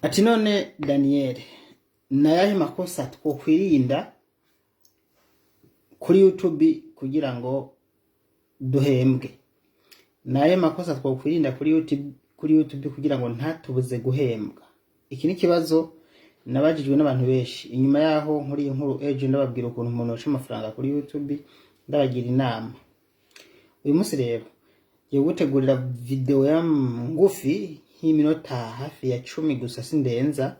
Ati: "None Daniel, nayahe makosa twokwirinda kuri YouTube kugira ngo duhembwe? Nayahe makosa twokwirinda kuri YouTube kugira ngo ntatubuze guhembwa?" Iki ni ikibazo nabajijwe n'abantu benshi inyuma yaho nkuri inkuru ejo, ndababwira ukuntu umuntu yoca amafaranga kuri YouTube, ndabagira inama. Uyu munsi rero ngiye gutegurira video ya ngufi nk'iminota hafi ya 10 gusa, sindenza.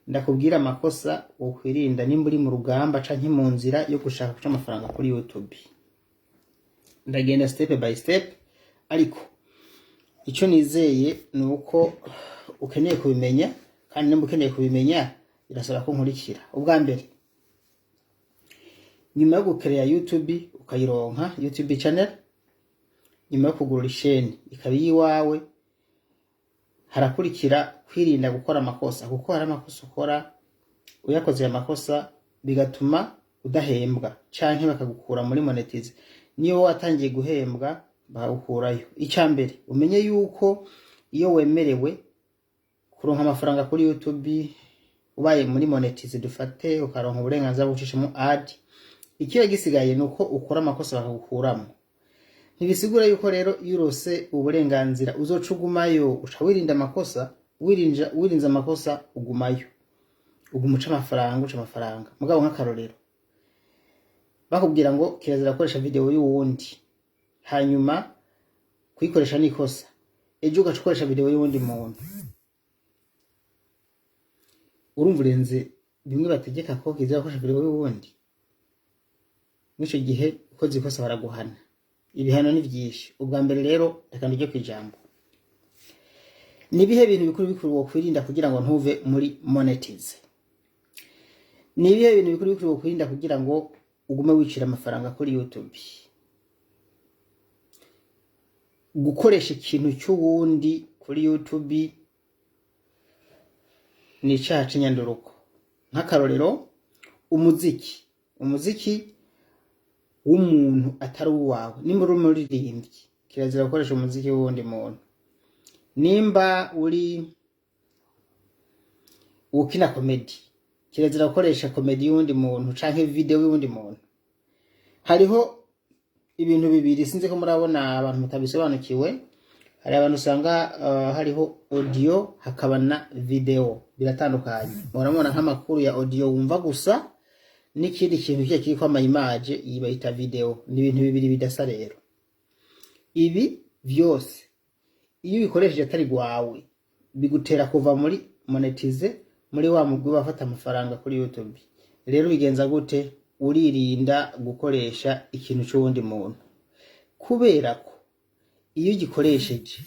Ndakubwira amakosa wokwirinda nimba uri mu rugamba canke mu nzira yo gushaka guca amafaranga kuri YouTube. Ndagenda step by step, ariko icyo nizeye ni uko ukeneye kubimenya, kandi nimba ukeneye kubimenya birasaba ko nkurikira. Ubwa mbere, nyuma yo gukereya YouTube ukayironka, YouTube channel, nyuma yo kugurura isheni ikaba iyiwawe, harakurikira kwirinda gukora amakosa, kuko hari amakosa ukora, uyakoze aya makosa bigatuma udahembwa canke bakagukura muri monetize. Niyo watangiye guhembwa, bakagukurayo. Icya mbere, umenye yuko iyo wemerewe kuronka amafaranga kuri YouTube, ubaye muri monetize, dufate ukaronka uburenganzira bwo gucishamo ad, ikiba gisigaye ni uko ukora amakosa bakagukuramo. Ntibisigura yuko rero iyo urose uburenganzira uzoca ugumayo. Uca wirinda amakosa. Wirinze amakosa, ugumayo, uguma uca amafaranga, uca amafaranga. Mugabo nk'akarorero, bakubwira ngo kirazira gukoresha video y'uwundi, hanyuma kuyikoresha ni ikosa, ejo ugaca ukoresha video y'uwundi muntu, urumva urenze bimwe bategeka ko kizira gukoresha video y'uwundi. Mw'ico gihe ukoze ikosa baraguhana. Ibihano ni vyinshi. Ubwa mbere rero, reka ndujye kw'ijambo. Ni ibihe bintu bikuru bikuru wokwirinda kugira ngo ntuve muri monetize? Ni ibihe bintu bikuru bikuru wokwirinda kugira ngo ugume wicira amafaranga kuri YouTube? Gukoresha ikintu cy'uwundi kuri YouTube ni icaha c'inyanduruko. Nk'akarorero, umuziki w'umuntu atari uwawe. Nimba uri umuririmbyi, kirazira gukoresha umuziki w'uwundi muntu. Nimba uri ukina comédie, kirazira gukoresha comédie y'uwundi muntu canke video y'uwundi muntu. Hariho ibintu bibiri, sinzi ko murabona abantu mutabisobanukiwe. Hari abantu usanga hariho audio hakaba na video, biratandukanye. Murabona nk'amakuru ya audio wumva gusa, n'ikindi kintu kiya kiriko ama image, iyi bayita video. Ni ibintu bibiri bidasa. Rero ibi vyose iyo ubikoresheje atari gwawe, bigutera kuva muri monetize, muri wa mugwi bafata amafaranga kuri YouTube. Rero bigenza gute? Uririnda gukoresha ikintu c'uwundi muntu, kubera ko iyo ugikoresheje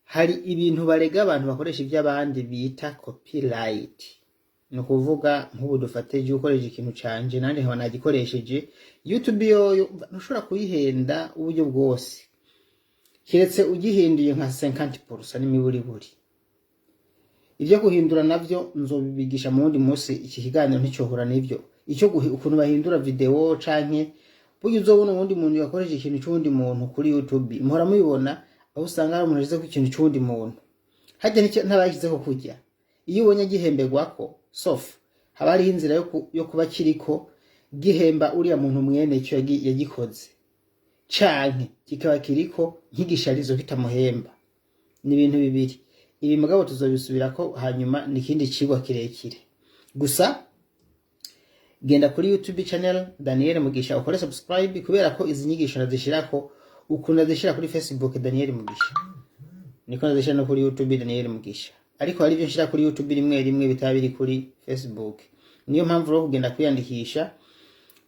hari ibintu barega abantu bakoresha iby'abandi bita copyright. Ni ukuvuga nk'ubu dufate ije ukoresha ikintu canje, nanjye nkaba nagikoresheje, YouTube yoyo ntushobora kuyihenda uburyo bwose, kiretse ugihinduye nka 50% n'imiburiburi. Ibyo guhindura navyo nzobibigisha mu wundi munsi. Iki kiganiro nticyohura n'ivyo. Icyo ukuntu bahindura video, canke burya uzobona uwundi muntu yakoresha ikintu c'uwundi muntu kuri YouTube. Muhora mubibona aho usanga hari umuntu yashizeko ikintu c'uwundi muntu, harya ntabashizeko kurya. Iyo ubonye agihemberwako, sauf haba hariho inzira yo kuba kiriko gihemba uriya muntu mwene ico yagikoze, canke kikaba kiriko nk'igisharizo kitamuhemba. Ni ibintu bibiri ibi, mugabo tuzobisubirako hanyuma, ni ikindi cigwa kirekire. Gusa genda kuri YouTube channel Daniel Mugisha, ukore subscribe, kubera ko izi nyigisho ndazishirako ukuntu ndazishira kuri Facebook Daniel Mugisha, niko ndazishira no kuri YouTube Daniel Mugisha. Ariko hari ibyo nshira kuri YouTube rimwe rimwe bitaba biri kuri Facebook. Niyo mpamvu rero kugenda kwiyandikisha,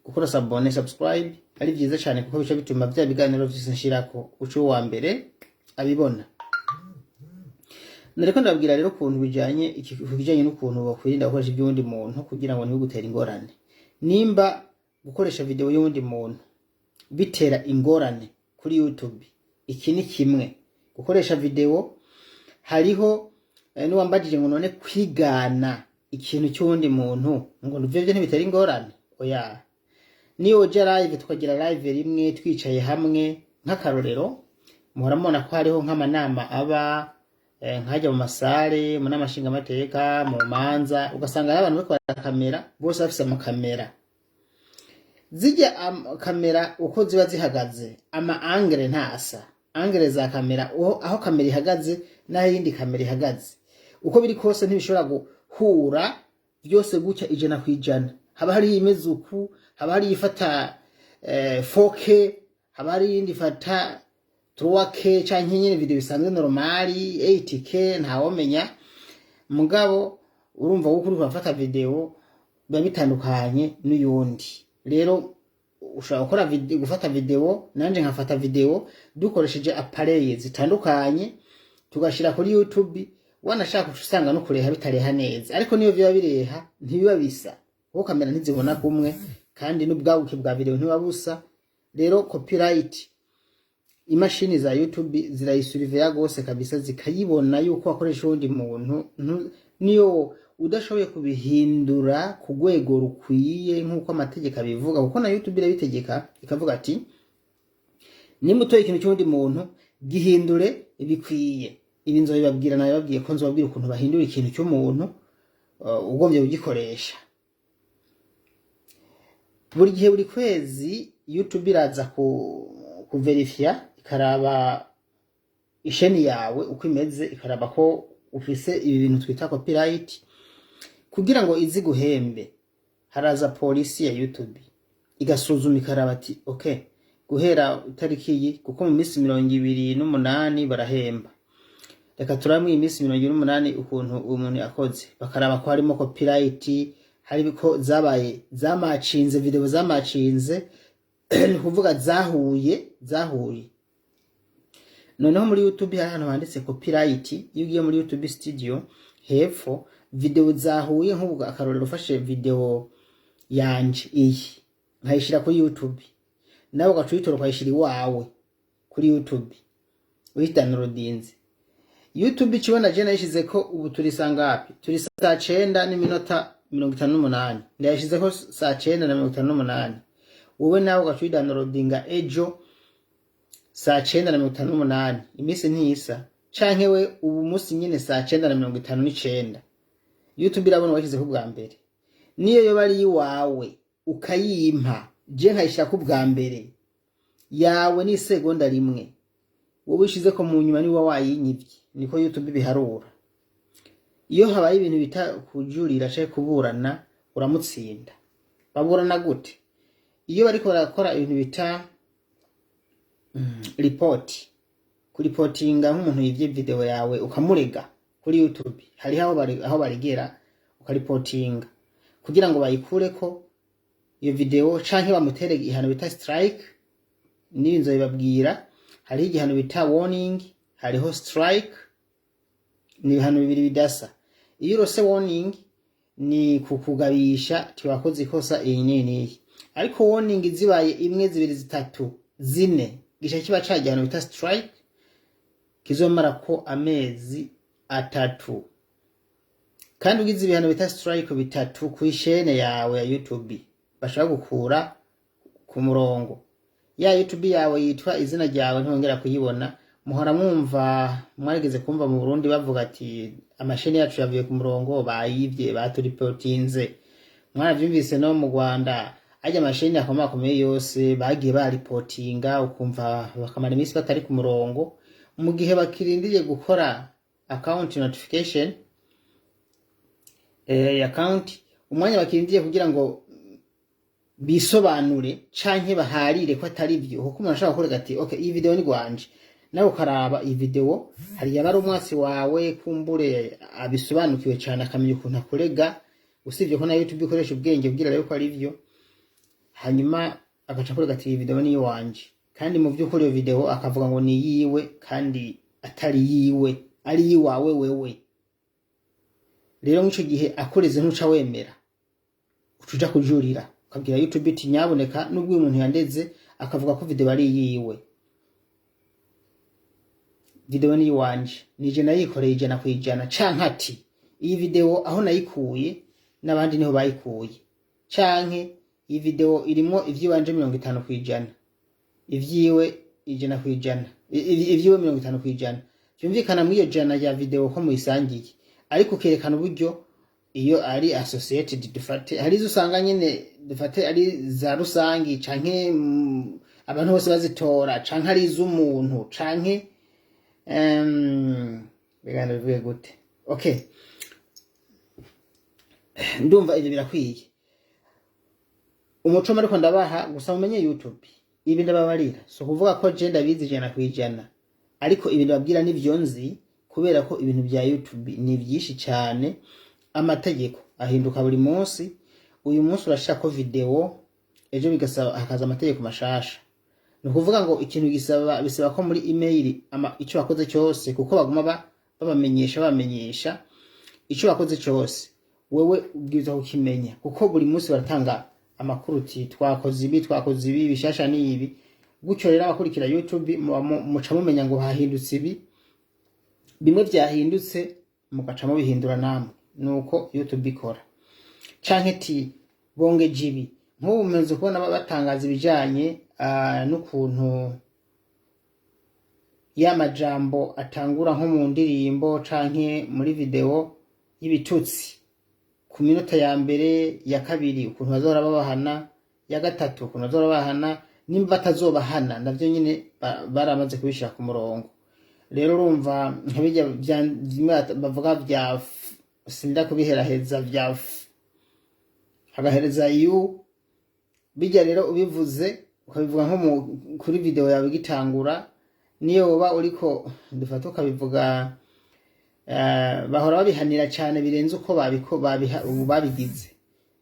gukora s'abonner, subscribe ari byiza cyane, kuko bica bituma bya biganiro vyose nshirako uca uwa mbere abibona. Nariko ndababwira rero ukuntu bijanye ku bijanye n'ukuntu bakwirinda gukoresha iby'uwundi muntu kugira ngo ntibigutere ingorane. Nimba gukoresha video y'uwundi muntu bitera ingorane kuri YouTube, iki ni kimwe. Gukoresha video, hariho n'uwambajije ngo: "None kwigana ikintu cy'uwundi muntu, ngo ivyo byo ntibitera ingorane?" Oya. Niyo uja live, tukagira live rimwe twicaye hamwe, nk'akarorero muhora mubona ko hariho nk'amanama aba. Nkajya mu masare, mu nama nshingamateka, mu manza, ugasanga hariho abantu bariko barakamera bose bafise amakamera. Zijya kamera uko ziba zihagaze, ama angle ntasa. Angle za kamera, aho kamera ihagaze n'aho iyindi kamera ihagaze, uko biri kose ntibishobora guhura byose gutya 100%. Haba hari imeze uku, haba hari ifata 4K, haba hari iyindi ifata 3K, canke nyene video bisanzwe normal 8K, ntawomenya. Mugabo urumva wuko uriko urafata video biba bitandukanye n'uyundi. Rero ushobora gukora video, gufata video, nanje nkafata video dukoresheje appareil zitandukanye, tugashira kuri YouTube. Wanashaka uca usanga no kureha bitareha neza, ariko niyo biba bireha ntibiba bisa, kuko kamera ntizibona kumwe kandi n'ubwaguke bwa video ntibuba busa. Rero copyright, imashini za YouTube zirayisuriveya gose kabisa, zikayibona yuko wakoresha uwundi muntu. Niyo udashoboye kubihindura ku rwego rukwiye nk'uko amategeko abivuga, kuko na YouTube irabitegeka, ikavuga ati: "Nimba utoye ikintu cy'uwundi muntu, gihindure bikwiye." Ibi nzobibabwira, nabibabwiye ko nzobabwira ukuntu bahindura ikintu cy'umuntu ugombye kugikoresha. Buri gihe, buri kwezi, YouTube iraza ku kuverifiya, ikaraba isheni yawe uko imeze, ikaraba ko ufise ibi bintu twita copyright kugira ngo izi guhembe. Haraza polisi ya YouTube igasuzuma, ikaraba ati: "Okay, guhera itariki iyi," kuko mu minsi 28 barahemba, "reka turabe iyi minsi 28 ukuntu uwo muntu yakoze." Bakaraba ko harimo copyright, hari ko zabaye zamacinze, video zamacinze, ni ukuvuga zahuye. Noneho muri YouTube hari ahantu handitse copyright. Iyo ugiye muri YouTube Studio hepfo, video zahuye, nk'ubu akarorero, ufashe video yanje iyi nkayishira kuri YouTube, nawe ugaca uyitora ukayishira iwawe kuri YouTube uyidownloadinze, YouTube ikibona je nayishizeko. Ubu turi saa ngapi? Turi saa 9:58. Ndayishizeko saa 9:58, wowe nawe ugaca uyidownloadinga ejo saa 9:58. Iminsi ntisa. Canke we ubu munsi nyene saa 9:59, YouTube irabona washyizeho ubwa mbere. Niyo yoba ari iwawe ukayimpa, je nkayishirako ubwa mbere, yawe ni isegonda rimwe, wowe ushizeko mu nyuma niba wayinyivye. Niko YouTube biharura. Iyo habaye ibintu bita kujurira canke kuburana, uramutsinda. Baburana gute? Iyo bariko barakora ibintu bita report, kuripotinga nk'umuntu yivye video yawe, ukamurega kuri YouTube, hariho aho baregera, ukaripotinga kugira ngo bayikureko iyo video canke bamutere igihano bita strike. N'ibi nzobibabwira. Hariho igihano bita warning, hariho strike, ni ibihano bibiri bidasa. Iyo urose warning ni kukugabisha tiwakoze ikosa iyi n'iyi n'iyi, ariko warning zibaye imwe, zibiri, zitatu, zine, gica kiba ca gihano bita strike, kizomara ko amezi 3. Kandi ugize ibihano bita strike bitatu ku ishene yawe ya YouTube, bashobora gukura ku murongo ya YouTube yawe yitwa izina ryawe, ntibongera kuyibona. Muhora mwumva, mwarigeze kumva mu Burundi bavuga ati: "Amasheni yacu yavuye ku murongo, bayivye, baturipotinze." Mwaravyumvise no mu Rwanda, arya amasheni akomakomeye yose bagiye baripotinga, ukumva bakamara iminsi batari ku murongo mu gihe bakirindiriye gukora account notification, account, umwanya bakirindiriye kugira ngo bisobanure canke baharire ko atari vyo. Kuko umuntu ashobora kuvuga ati: "Okay, iyi video ni gwanje," nawe ukaraba iyi video, hari yaba ari umwasi wawe, kumbure abisobanukiwe cane, akamenya ukuntu akurega, usibye ko na YouTube ikoresha ubwenge bwira rero ko ari vyo, hanyuma agaca akurega ati: "Iyi video ni iwanje," kandi mu vy'ukuri iyo video akavuga ngo ni yiwe kandi atari yiwe, ari iwawe wewe. Rero mw'ico gihe akureze, ntuca wemera, uca uja kujurira, ukabwira YouTube iti: "Nyaboneka, nubwo uyu muntu yandeze akavuga ko video ari iyiwe, video ni iwanje, nije nayikoreye 100%," canke ati: "Iyi video aho nayikuye n'abandi niho bayikuye," canke: "Iyi video irimwo ivy'iwanje 50%, ivyiwe 100%, ivyiwe 50%." Byumvikana muri iyo 100 ya video ko muyisangiye, ariko ukerekana uburyo iyo ari associated. Dufate hari izo usanga nyene, dufate ari za rusangi, canke abantu bose bazitora, canke ari iz'umuntu, canke mbega ndabivuge gute? Okay, ndumva ivyo birakwiye. Umuco ariko ndabaha gusa mumenye YouTube. Ibi ndababarira, so kuvuga ko je ndabizi 100%, ariko ibi ndababwira nivyo nzi, kubera ko ibintu bya YouTube ni byinshi cyane, amategeko ahinduka buri munsi. Uyu munsi urashaka ko video, ejo bigasaba hakaza amategeko mashasha. Ni ukuvuga ngo ikintu gisaba, bisaba ko muri email icyo wakoze cyose, kuko baguma babamenyesha icyo wakoze cyose, wewe ubwirizwa kukimenya, kuko buri munsi baratanga amakuru uti twakoze ibi, twakoze ibi bishasha ni ibi. Gutyo rero abakurikira YouTube muba muca mumenya ngo hahindutse ibi, bimwe byahindutse mugaca mubihindura namwe. Nuko YouTube ikora. Canke ti bongeje ibi, nk'ubu mumaze kubona batangaza ibijanye n'ukuntu ya majambo atangura nko mu ndirimbo canke muri video y'ibitutsi ku minota ya mbere, ya kabiri, ukuntu bazora babahana, ya gatatu ukuntu bazora babahana, nimba batazobahana navyo nyine baramaze kubishira ku murongo. Rero urumva nka bijya bimwe bavuga vya sinda kubiheraheza, vya hagahereza yu bijya. Rero ubivuze, ukabivuga nko kuri video yawe igitangura, niyo woba uriko dufata ukabivuga, bahora babihanira cyane birenze uko babiko babiha. Ubu babigize,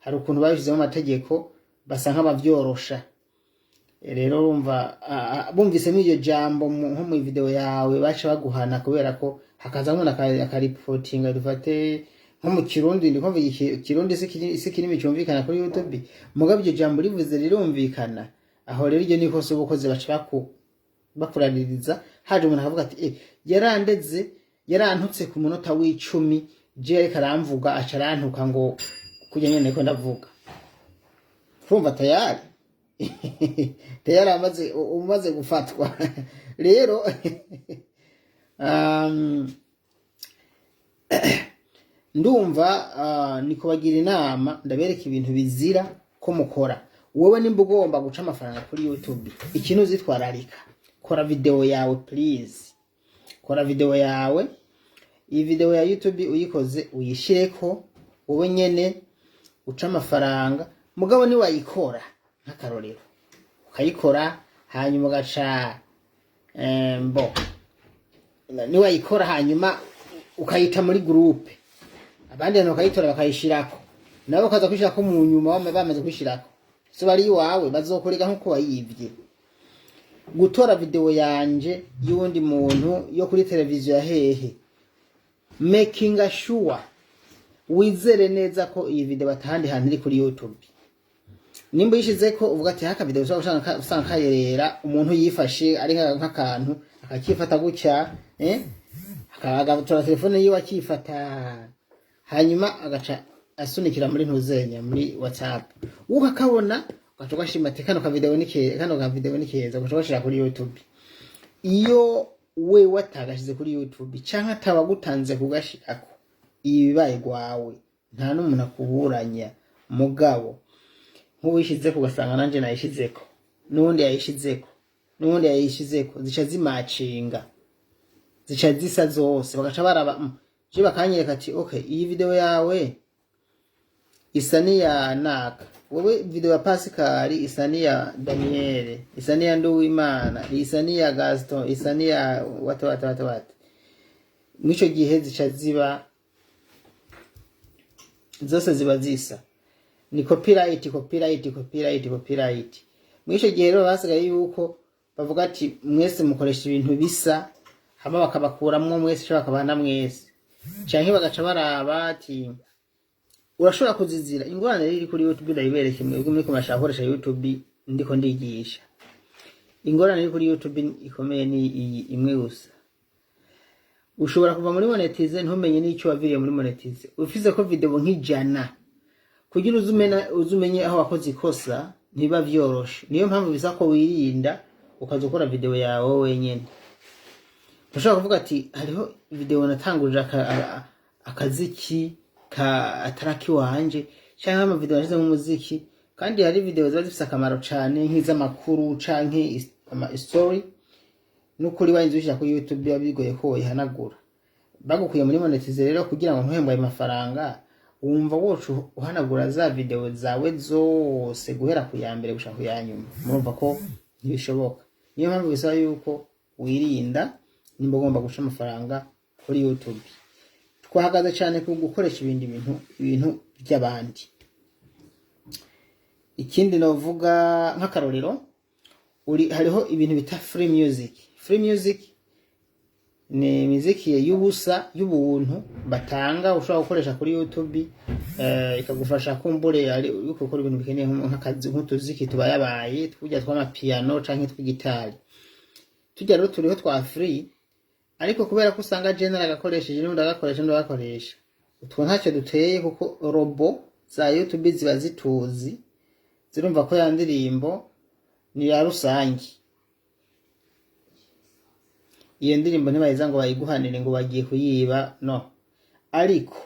hari ukuntu babishizemo amategeko, basa nk'abavyorosha. Rero urumva bumvisemo iryo jambo nko mu video yawe, baca baguhana, kubera ko hakaza umuntu akaripotinga. Dufate nko mu Kirundi, ndiko mvuga Ikirundi, si kirimi cyumvikana kuri YouTube, mugabo iryo jambo rivuze rirumvikana. Aho rero iryo nikosa uba ukoze, baca bakuraririza. Haje umuntu akavuga ati: "Yarandeze, yarantutse ku munota w'10, je ariko aramvuga, aca arantuka ngo kurya nyene ko ndavuga." Urumva tayari tayari umaze gufatwa. Rero ndumva ni kubagira inama, ndabereka ibintu bizira ko mukora. Wowe nimba ugomba guca amafaranga kuri YouTube, ikintu uzitwararika, kora video yawe, please, kora video yawe. Iyi video ya YouTube uyikoze, uyishireko wowe nyene uca amafaranga. Mugabo niwayikora, nk'akarorero, ukayikora hanyuma ugaca bo niwayikora hanyuma ukayita muri groupe, abandi bantu bakayitora bakayishirako, nabo bakaza kuyishirako mu nyuma bamaze kuyishirako, so bari iwawe bazokurega nkuko wayivye. Gutora video yanje y'uwundi muntu yo kuri televiziyo ya hehe, making sure wizere neza ko iyi video atahandi hantu iri kuri YouTube. Nimba uyishizeko uvuga ati haka video ushobora usanga kayerera, umuntu yifashe ari nk'akantu akakifata gutya, agatora telefone yiwe akifata, hanyuma agaca asunikira muri ntuzenya muri WhatsApp, ukakabona, ugaca ugashima ati kano ka video ni keza, kano ka video ni keza, ugaca ugashira kuri YouTube. Iyo we watagashize kuri YouTube canke atawagutanze kugashirako, ibi bibaye gwawe, nta n'umuntu akuburanya. Mugabo nk'uwishizeko, ugasanga nanje nayishizeko, n'uwundi yayishizeko, n'uwundi yayishizeko, zica zimacinga, zica zisa zose, bagaca baraba je bakanyereka ati: "Okay, iyi video yawe isa n'iya naka, wewe video ya Pascal isa n'iya Daniel, isa n'iya Nduwimana, isa n'iya Gaston, isa n'iya wate wate wate wate." Mw'ico gihe zica ziba zose ziba zisa, ni copyright, copyright, copyright, copyright. Mw'ico gihe rero basigaye yuko bavuga ati mwese mukoresha ibintu bisa, hama bakabakuramwo mwese, canke bakabana mwese, canke bagaca baraba ati urashobora kuzizira. Ingorane riri kuri YouTube, ndayibereke mwebwe muriko murashaka gukoresha YouTube, ndiko ndigisha. Ingorane iri kuri YouTube ikomeye ni iyi imwe gusa: ushobora kuva muri monetize ntumenye n'icyo waviriye muri monetize, ufise ko video nk'100. Kugira uzumenye aho wakoze ikosa ntibiba vyoroshe. Niyo mpamvu bisa ko wirinda ukaza ukora video yawe wenyene. Ntushobora kuvuga ati hariho video natangurije akaziki ka ataraki wanje, canke ama video nashizemo umuziki. Kandi hari video ziba zifise akamaro cane, nk'iz'amakuru canke ama story. N'ukuri warinze ubishira kuri YouTube, biba bigoye ko woyihanagura. Bagukuye muri monetize rero, kugira ngo ntuhembwe ayo mafaranga, wumva woca uhanagura za video zawe zose guhera ku ya mbere gushika ku ya nyuma? Murumva ko ntibishoboka. Niyo mpamvu bisaba yuko wirinda nimba ugomba guca amafaranga kuri YouTube. Twahagaze cyane ku gukoresha ibindi bintu, ibintu by'abandi. Ikindi novuga nk'akarorero, uri hariho ibintu bita free music. Free music ni imiziki y'ubusa, y'ubuntu batanga, ushobora gukoresha kuri YouTube, ikagufasha kumbure ari uriko gukora ibintu bikeneye nk'akazi, nk'utuziki tubayabaye twujya tw'amapiyano canke tw'igitari. Tujya rero turiho twa free, ariko kubera ko usanga general agakoresheje, n'undi agakoresha, n'undi agakoresha, utwo ntacyo duteye, kuko robot za YouTube ziba zituzi, zirumva ko ya ndirimbo ni ya rusange. Iyo ndirimbo ntibayiza ngo bayiguhanire ngo bagiye kuyiba, no. Ariko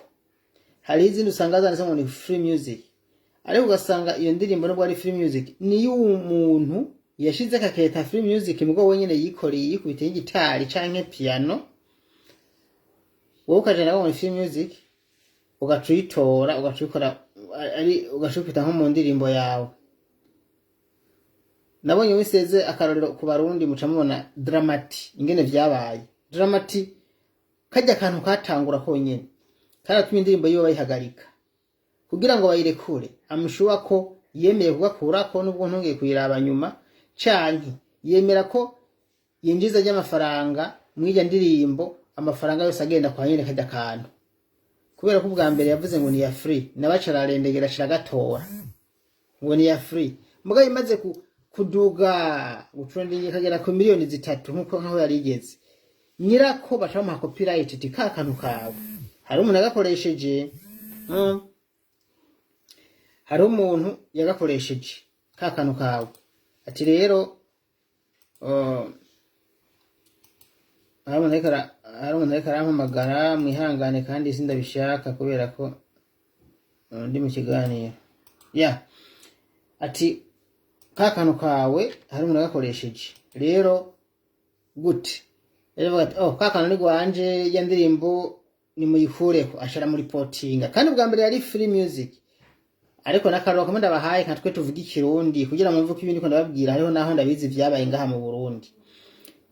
hari izindi usanga zanditse ngo ni free music, ariko ugasanga iyo ndirimbo, nubwo ari free music, niyo umuntu yashize akaketa free music, mugo wenyene yikoreye, yikubitiye gitari canke piano, wowe ukajana ngo ni free music, ugaca uyitora, ugaca uyikora ari ugaca uyikubita nko mu ndirimbo yawe. Nabonye wiseze akarorero ku Barundi, muca mubona Drama T, ingene vyabaye. Drama T kajya akantu katangura konyene karatumye indirimbo yiwe bayihagarika kugira ngo bayirekure. Amushuwa ko yemeye kugakurako, nubwo ntongeye kuyiraba nyuma, canke yemera ko yinjiza ry'amafaranga mw'irya ndirimbo, amafaranga yose agenda kwa nyene kajya kantu, kubera ko ubwa mbere yavuze ngo ni ya free, nabaca ararendegera aciragatora ngo ni ya free. Mugabo imaze kuduga, gutrending, ikagera ku miliyoni 3 nkuko nkaho yari igeze, nyirako baca bamuha copyright, ati ka kantu kawe hari umuntu yagakoresheje. Hari umuntu yagakoresheje ka kantu kawe. Ati rero hari umuntu ariko arampamagara, mwihangane, kandi sindabishaka kubera ko ndi mu kiganiro ya. Ati ka kantu kawe hari umuntu yagakoresheje. Rero gute rero? Bavuga ati oh, ka kantu ni gwanje, ya ndirimbo nimuyikureko. Ashara muri potinga, kandi ubwa mbere yari free music. Ariko n'akaroro kamwe ndabahaye nka twe tuvuga Ikirundi, kugira mwumve ko ibindi ko ndababwira hariho naho ndabizi vyabaye ngaha mu Burundi.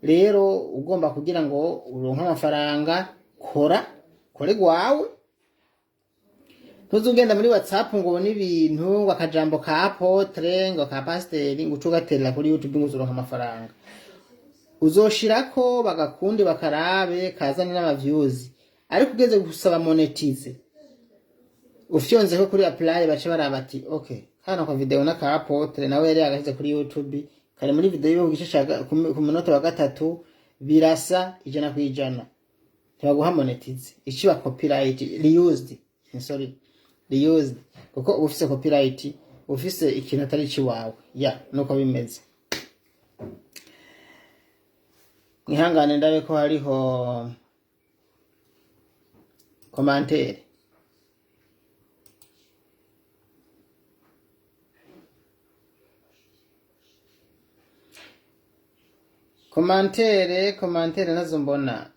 Rero ugomba kugira ngo uronke amafaranga, kora kore gwawe. Ntuzugenda muri WhatsApp ngo ubone ibintu, ngo akajambo ka apôtre, ngo ka pasiteri, ngo uce ugaterera kuri YouTube ngo uzoronka amafaranga. Uzoshirako bagakunde, bakarabe, kazane n'ama views, ariko ugeze gusaba monetize, ufyonzeko kuri apply, bace baraba ati okay, kano ka video n'aka apôtre, nawe yari yagashyize kuri YouTube, kari muri video yo ku gice ku munota wa gatatu, birasa 100%. Ntibaguha monetize, iciba copyright reused, sorry, reused, kuko uba ufise copyright, ufise ikintu atari ikiwawe. Ya, nuko bimeze. Mwihangane ndabe ko hariho commentaire. Commentaire nazo mbona.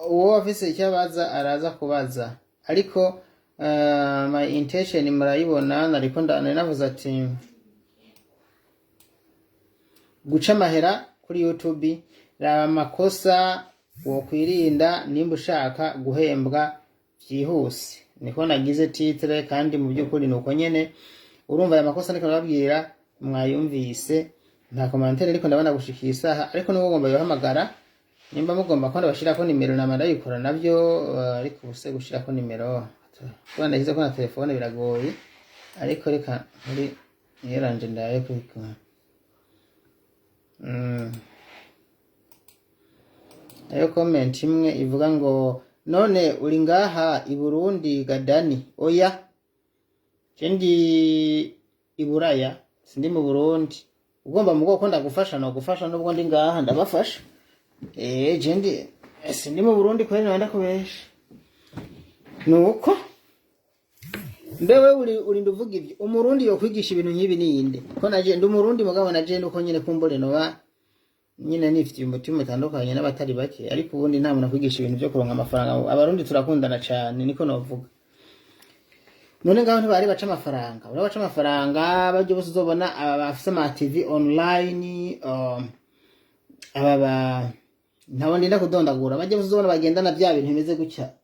Uwo afise icyo abaza araza kubaza, ariko my intention murayibona. Nariko nari navuze ati guca amahera kuri YouTube, raba amakosa wokwirinda nimba ushaka guhembwa byihuse. Niko nagize titre, kandi mu by'ukuri ni uko nyene. Urumva aya makosa ndiko ndababwira mwayumvise. Nta commentaire ariko ndabona gushikira isaha, ariko nubwo ugomba yohamagara, nimba mugomba ko ndabashirako nimero, nama ndabikora navyo, ariko ubuse gushirako nimero kuba ndashyize ko na telefone biragoye, ariko reka muri niyeranje ndaye kubikora. Ayo comment imwe ivuga ngo none uri ngaha i Burundi gadani? Oya, je ndi i Buraya, sindi mu Burundi. Ugomba mu bwoko ndagufasha, no gufasha nubwo ndi ngaha ndabafasha. Je ndi sindi mu Burundi kweri, nabanda kubesha. Nuko mbewe uri uvuga ivyo, umurundi yokwigisha ibintu nk'ibi niyinde? Ko naje ndi umurundi, mugabo naje nuko nyene kumbure noba nyine nifitiye umutima utandukanye n'abatari bake, ariko ubundi nta muntu akwigisha ibintu vyo kuronka amafaranga. Abarundi turakundana cane, niko novuga. None ngaho ntibari baca amafaranga, ura baca amafaranga baryo bose uzobona aba bafise ama TV online, aba ba ntabo ndinda kudondagura, baryo bose uzobona bagendana vya bintu bimeze gutya,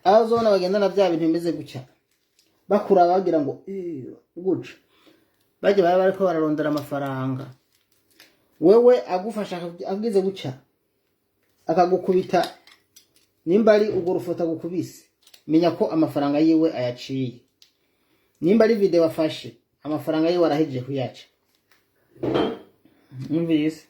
aho uzobona bagendana vya bintu bimeze gutya, bakura bagira ngo "Eh, guca", bajya baba bariko bararondera amafaranga. Wewe agufasha agize gutya akagukubita, nimba ari urwo rufoto agukubise, menya ko amafaranga yiwe ayaciye. Nimba ari video afashe, amafaranga yiwe arahejeje kuyaca. Numvise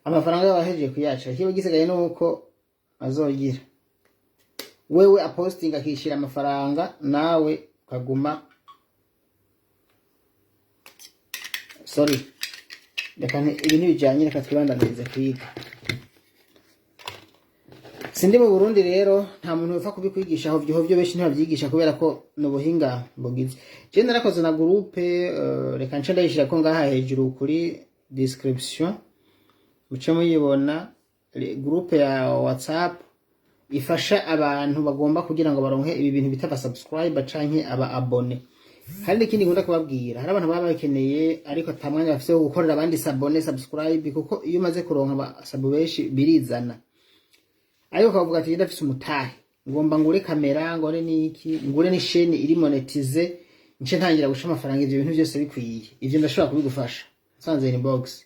amafaranga yiwe arahejeje kuyaca. Ikiba gisigaye nuko azogira wewe apostinga akishira amafaranga, nawe ukaguma. Sorry, reka ibi ntibijanye, reka twibandanirize kwiga. Sindi mu Burundi rero, nta muntu wepfa kubikwigisha hovyo hovyo. Benshi ntibavyigisha kubera ko ni ubuhinga bugize. Je narakoze na groupe, reka nce ndayishira ko ngaha hejuru kuri description, muce muyibona. Groupe ya WhatsApp ifasha abantu bagomba kugira ngo baronke ibi bintu bita aba subscriber canke aba abone. Hari n'ikindi nkunda kubabwira: hari abantu baba bakeneye ariko ata mwanya bafise wo gukorera abandi s'abonner, subscribe, kuko iyo umaze kuronka aba sub benshi birizana. Ariko ukavuga ati: "Ndafise umutahe, ngomba ngure kamera, ngore niki, ngure n'isheni iri monétisée, nce ntangira guca amafaranga, ivyo bintu byose bikwiye." Ivyo ndashobora kubigufasha nsanze inbox,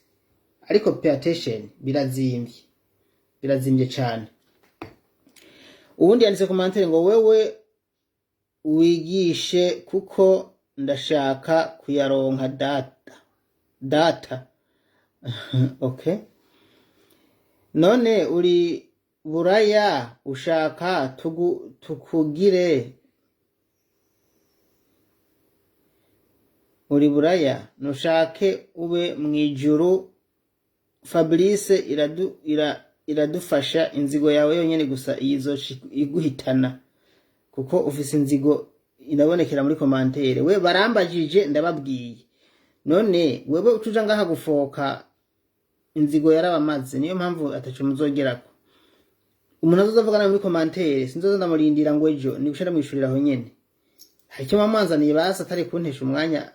ariko pay attention, birazimvye, birazimvye cane. Ubundi yanditse commentaire ngo: "Wewe wigishe kuko ndashaka kuyaronka data data." Okay, none uri buraya ushaka tukugire? Uri buraya, nushake ube mwijuru. Fabrice iradufasha. Inzigo yawe yonyene gusa izoca iguhitana, kuko ufise inzigo inabonekera muri commentaire. We barambajije, ndababwiye. None wewe ucuja ngaha gufoka, inzigo yarabamaze, niyo mpamvu ataco muzogerako. Umuntu azoza avuga nabi muri commentaire, sinzoza ndamurindira ngo ejo ni guca ndamwishurira aho nyene. Hari icyo mwamwanzaniye basi atari kuntesha umwanya?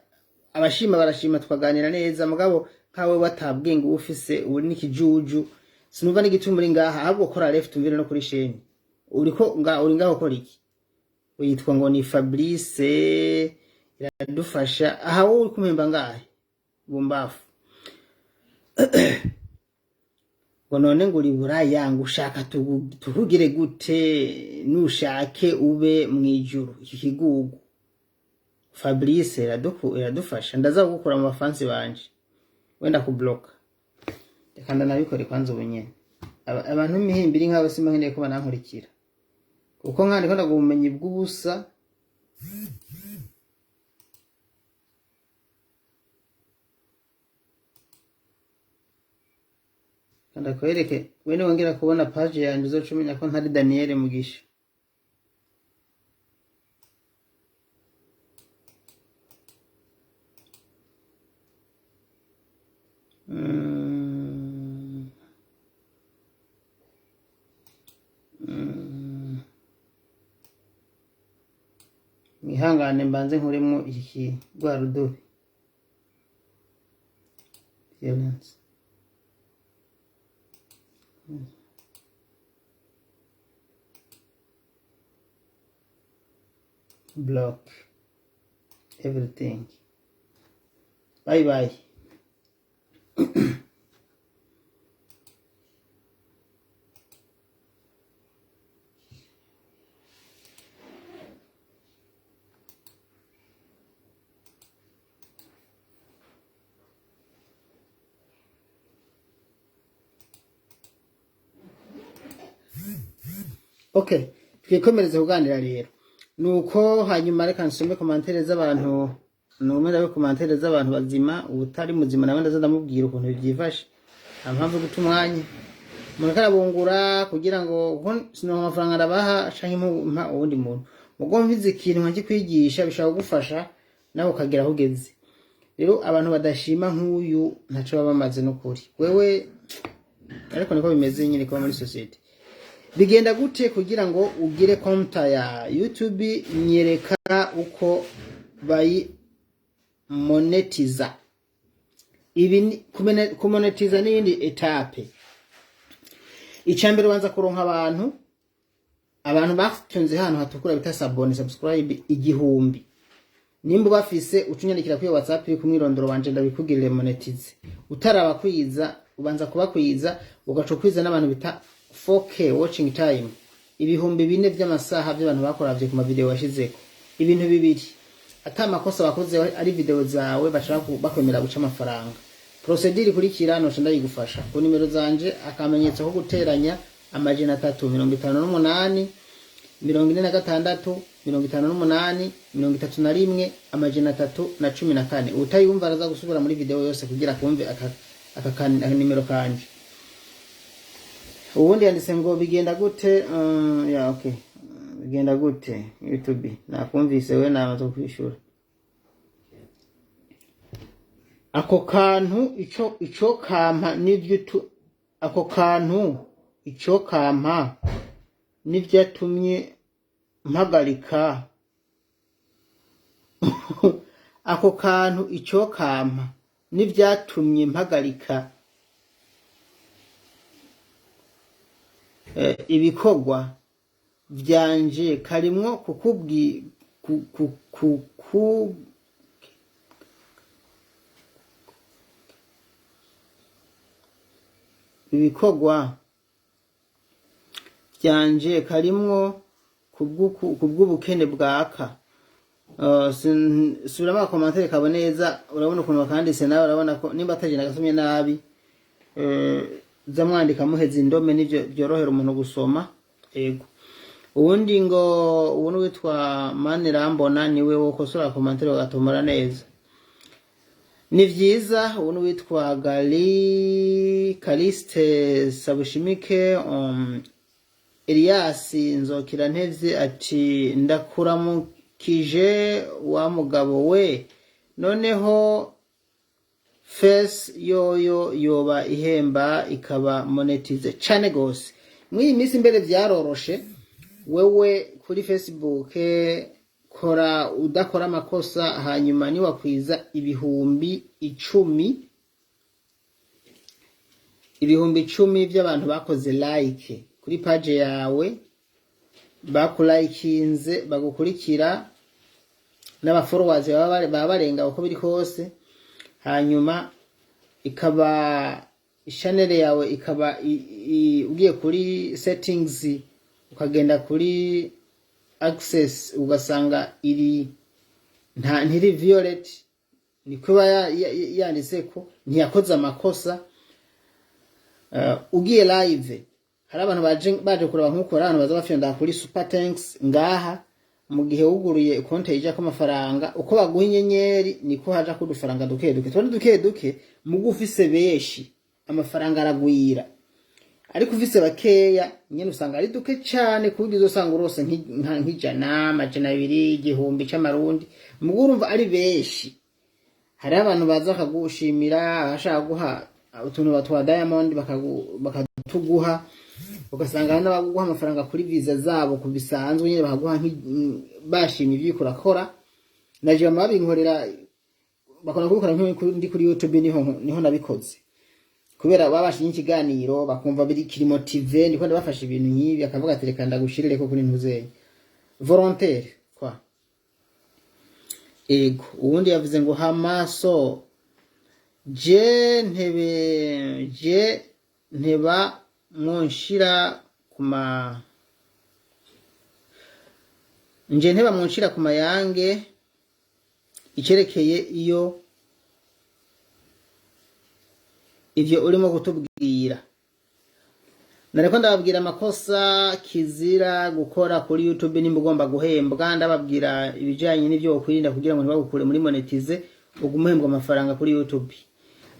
Abashima barashima, tukaganira neza. Mugabo nkawe watabwenge uba ufise, uri n'ikijuju, sinumva n'igituma uri ngaha. Ahubwo kora left umvire no kuri chaîne. Uriko nga uri ngaho ukora iki? Witwa ngo ni Fabrice iradufasha. Aha wowe uri kumpemba ngahe? Bumbafu. Ngo none ngo uri buraya, ngo ushaka tukugire gute? Nushake ube mwijuru. Iki kigugu Fabrice iradufasha, ndaza kugukura mu bafansi banje, wenda kubloka. Reka ndanabikore kwanza ubu nyene. Abantu b'imihimbiri nk'abo simba nkeneye ko banankurikira, kuko nkandiko ndaguha ubumenyi bw'ubusa. Ndakwereke we, niwongera kubona page yanje uzoca umenya ko ntari Daniel Mugisha. Mwihangane mbanze nkuremwo iki rwa rudubi. Violence. Block everything. Bye bye. Okay, twikomereze kuganira rero. Nuko hanyuma reka nsome commentaires z'abantu, nume ndabe commentaires z'abantu bazima. Utari muzima nawe ndaza ndamubwira ukuntu byifashe. Nta mpamvu yo guta umwanya umuntu akarabungura kugira ngo, kuko sinonka amafaranga ndabaha canke mpa uwundi muntu. Mugo mvize ikintu nkakikwigisha, bishobora kugufasha nawe ukagera aho ugeze. Rero abantu badashima nk'uyu ntaco baba bamaze n'ukuri wewe, ariko niko bimeze nyine kuba muri société. Bigenda gute kugira ngo ugire konta ya YouTube? Nyereka uko bayi monetiza. Ibi kumonetiza n'iyindi étape. Icambere, ubanza kuronka abantu batunze hano hatukura bita s'abonner, subscribe 1000. Nimba bafise, ucunyandikira kuri WhatsApp iri kumwirondoro wanje, ndabikugirire monetize. Utarabakwiza, ubanza kubakwiza, ugaca ukwiza n'abantu bita 4K watching time, 4000 vy'amasaha vy'abantu bakoravye ku mavideo washizeko. Ibintu bibiri, ata makosa wakoze, ari video zawe, bashaka bakwemera guca amafaranga. Procédure ikurikira noca ndayigufasha ku nimero zanje: akamenyetso ko guteranya, 358 46 58 31 314. Utayumva araza gusubira muri video yose kugira kumve aka nimero kanje. Ubundi yanditse ngo bigenda gute? Ya, okay. Bigenda gute YouTube? Nakumvise we, namaze kwishura ako kantu. Ico kampa nivyo tu, ako kantu ico kampa nivyatumye mpagarika. Ako kantu ico kampa n'ivyatumye mpagarika ibikorwa vyanje karimwo kukubwi ku, ku, ku, ku, ibikorwa vyanje karimwo kubw'ubukene bwaka. Subiramo aga commentaire kabo neza. Urabona ukuntu bakanditse, nawe urabona ko nimba atagenda agasomye nabi. Za mwandika muheza indome, nivyo byorohera umuntu gusoma. Ego, uwundi ngo uwo ni witwa Manirambona, niwe wokosora commentaire bagatomora neza. Ni vyiza. Uwo ni witwa Gali Kaliste Sabushimike. Elias Nzokirantevye ati: "Ndakuramukije wa mugabo we. Noneho face yoyo yoba ihemba ikaba monetize cane gose mw'iyi minsi? Mbere vyaroroshe. Wewe kuri Facebook kora udakora amakosa, hanyuma niwakwiza 10,000, 10,000 vy'abantu bakoze like kuri page yawe, bakulayikinze, bagukurikira, n'aba followers baba barenga uko biri kose, hanyuma ikaba channel yawe ikaba ugiye kuri settings, ukagenda kuri access, ugasanga iri nta ntiri violet, niko iba yanditse ko ntiyakoze amakosa. Ugiye live, hari abantu baje kuraba nk'uko hari abantu baza bafyonda kuri super thanks ngaha. Mu gihe wuguruye konti ijako amafaranga, uko baguha inyenyeri niko haja udufaranga duke duke, tuba duke duke. Mugu ufise benshi amafaranga aragwira, ariko ufise bakeya nyene usanga ari duke cane, ku buryo uzosanga urose nk'ijana, 200, 1000 c'amarundi. Mugu urumva ari benshi, hariho abantu baza bakagushimira, abashaka guha utuntu batwa diamond bakatuguha, ugasanga hari n'abaguha amafaranga kuri visa zabo ku bisanzwe nyene, bakaguha bashimye ivyo uriko urakora. Naje bama babinkorera, bakunda kubikora ndi kuri YouTube, niho nabikoze kubera babashimye ikiganiro, bakumva biri kiri motivé, ndiko ndabafasha ibintu nk'ibi, akavuga ati: "Reka ndagushirireko kuri ntuzeye volontaire kwa." Ego, uwundi yavuze ngo hamaso je ntebe je nteba mwonshira kuma nje nteba mwonshira ku mayange icerekeye iyo ivyo urimo kutubwira." Nariko ndababwira amakosa kizira gukora kuri YouTube nimba ugomba guhembwa, ndababwira ibijanye n'ivyo wokwirinda kugira ngo ntibagukure muri monetize, ugume uhembwa amafaranga kuri YouTube.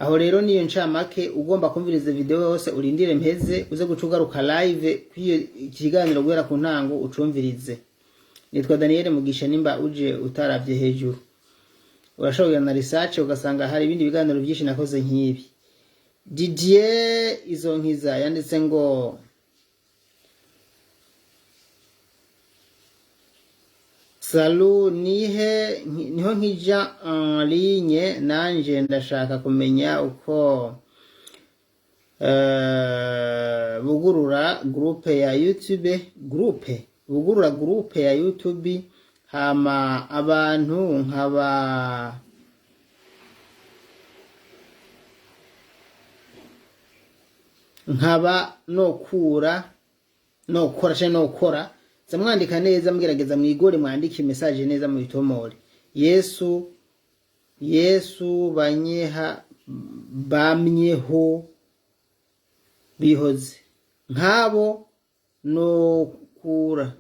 Aho rero niyo ncamake. Ugomba kumviriza video yose, urindire mpeze, uze guca ugaruka live kw'iyo ikiganiro guhera ku ntango ucumvirize. Nitwa Daniel Mugisha. Nimba uje utaravye hejuru, urashobora na research ugasanga hari ibindi biganiro byinshi nakoze nk'ibi. Didier izo nkiza yanditse ngo: "Salut, nihe niho nkija en ligne? Nanje ndashaka kumenya uko bugurura groupe ya YouTube, groupe bugurura groupe ya YouTube, hama abantu nkaba nokura nokora canke nokora." Za mwandika neza, mugerageza mwigore, mwandike message neza mubitomore. Yesu Yesu banyeha bamyeho bihoze nk'abo nokura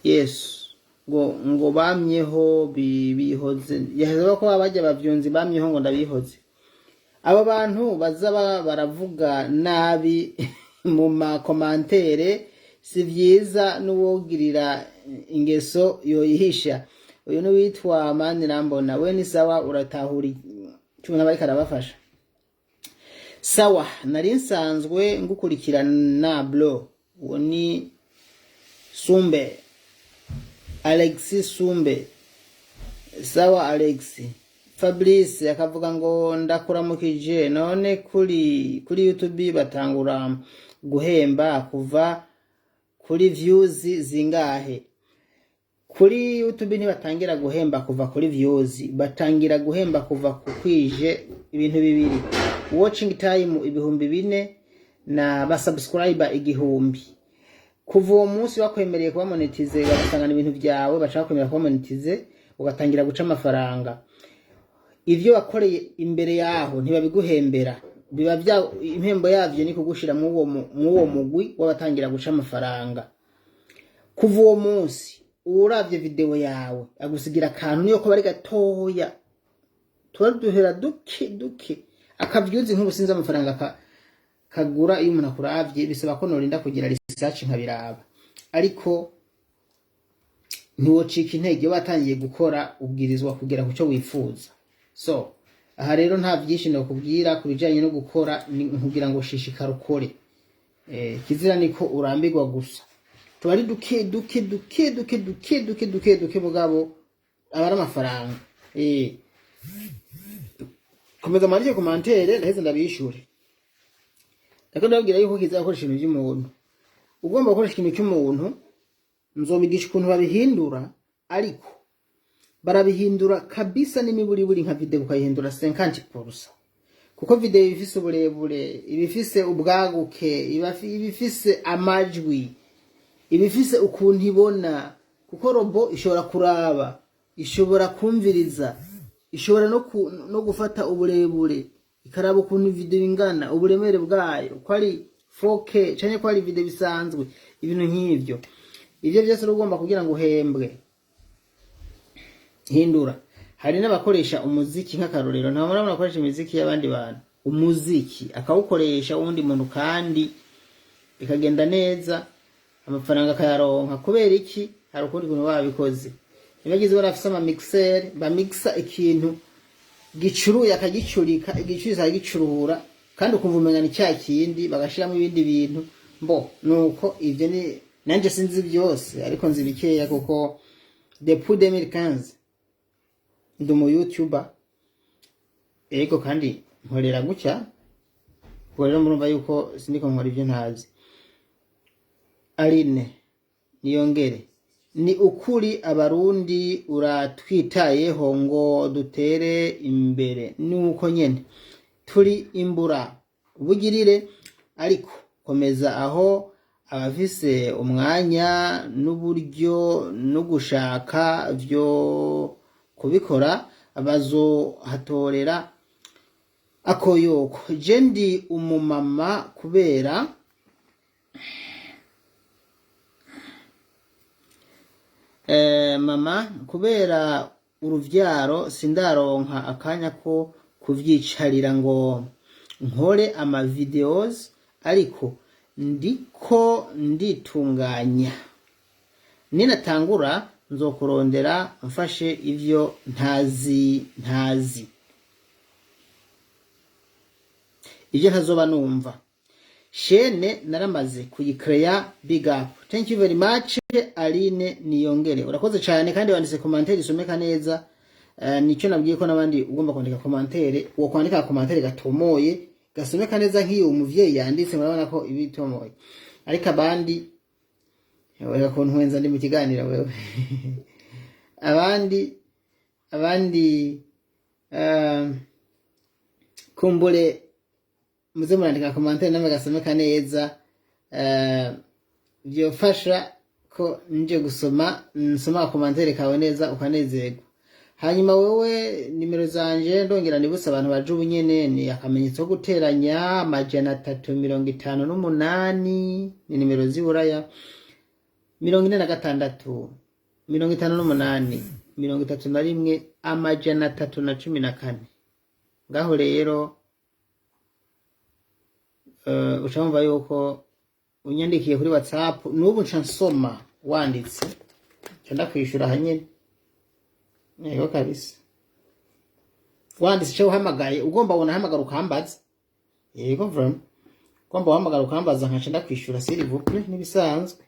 Yesu ngo bamyeho bihoze. Yaheze ko bajya bavyunzi bamyeho ngo ndabihoze. Abo bantu baza baravuga nabi mu ma commentaires, si vyiza, n'uwogirira ingeso yoyihisha. Uyu ni witwa Manirambona. We ni sawa, uratahura cumi n'abariko arabafasha. Sawa, nari nsanzwe ngukurikirana bro. Uwo ni Sumbe, Alexis Sumbe. Sawa Alexis. Fabrice akavuga ngo: "Ndakuramukije, none kuri YouTube batangura guhemba kuva kuri views zingahe?" Kuri YouTube ntibatangira guhemba kuva kuri views, batangira guhemba kuva ku kwije ibintu bibiri: watching time 4000 na ba subscriber 1000. Kuva uwo munsi bakwemereye kuba monetize, bagasangana ibintu byawe, bashaka kwemera kuba monetize, ugatangira guca amafaranga. Ivyo wakoreye imbere yaho ntibabiguhembera. Biba bya impembo yavyo ni kugushira mw'uwo mugwi w'abatangira guca amafaranga. Kuva uwo munsi, uravye video yawe agusigira akantu, niyo ko bari gatoya, tuba duhera duke duke akavyuzi. Nk'ubusinzi amafaranga kagura iyo umuntu akuravye, bisaba ko norinda kugira research nkabiraba, ariko ntiwocika intege. Iyo watangiye gukora, ubwirizwa kugera ku cyo wifuza. So aha rero nta byinshi nokubwira ku bijanye no gukora, ni nkugira ngo shishikara ukore. Kizira niko urambirwa gusa. Tuba ari duke duke duke duke duke duke duke duke, mugabo aba ari amafaranga. Komeza mwandike commentaire, ndaheze ndabishure. Ariko ndababwira yuko kiza gukoresha ibintu by'umuntu. Ugomba gukoresha ikintu cy'umuntu, nzobigisha ukuntu babihindura, ariko barabihindura kabisa n'imiburiburi. Nka video ukayihindura 50%, kuko video iba ifise uburebure, iba ifise ubwaguke, iba ifise amajwi, iba ifise ukuntu ibona, kuko robot ishobora kuraba, ishobora kumviriza, ishobora no gufata uburebure, ikaraba ukuntu video ingana, uburemere bwayo, ko ari 4K canke ko ari video bisanzwe, ibintu nk'ivyo. Ivyo vyose rero ugomba kugira ngo uhembwe, hindura. Hari n'abakoresha umuziki nk'akarorero. Nta murabona abakoresha imiziki y'abandi bantu, umuziki akawukoresha wundi muntu, kandi bikagenda neza, amafaranga akayaronka. Kubera iki? Hari ukundi kuntu babikoze. Nibagize barafise ama mixer, bamixa ikintu gicuruye akagicurika, igicuriza akagicurura, kandi ukumva umenga ni cya kindi, bagashiramo ibindi bintu. Mbo nuko ivyo ni nanje sinzi byose, ariko nzi bikeya, kuko depuis 2015 ndi umu YouTuber. Ego, kandi nkorera gutya. Ubwo rero murumva yuko sindiko nkora ibyo ntazi. Aline Niyongere: "Ni ukuri Abarundi uratwitayeho ngo dutere imbere, nuko nyene turi imbura bugirire, ariko komeza aho. Abafise umwanya n'uburyo no gushaka vyo kubikora bazohatorera." Akoyoko, je ndi umumama kubera mama kubera uruvyaro sindaronka akanya ko kuvyicarira ngo nkore ama videos, ariko ndiko nditunganya. Ninatangura nzokurondera mfashe ivyo ntazi ivyo ntazoba numva. Chaîne naramaze kuyikreya. Big up, thank you very much. Aline Niyongere, urakoze cyane kandi wanditse commentaire isomeka neza. Nicyo nabwiye ko n'abandi ugomba kwandika commentaire, uwo kwandika commentaire gatomoye, gasomeka neza nk'iyo umuvyeyi yanditse, murabona ko ibi itomoye. Ariko abandi reka kuntwenza, ndi mu kiganiro wewe. Abandi kumbure muze murandika commentaire namwe gasomeka neza, byofasha ko nje gusoma, nsoma commentaire kawe neza ukanezerwa. Hanyuma wewe, nimero zanje ndongera nibutse abantu baje ubunyene, ni akamenyetso ko guteranya 358, ni nimero z'iburaya, 46 58 31 314. Ngaho rero uca wumva yuko unyandikiye kuri WhatsApp n'ubu nca nsoma wanditse, nca ndakwishura hanyene. Yego kabisa, wanditse icyo uhamagaye, ugomba unahamagara ukambaza. Yego, vraiment ugomba uhamagara ukambaza, nkaca ndakwishura, s'il vous plaît. N'ibisanzwe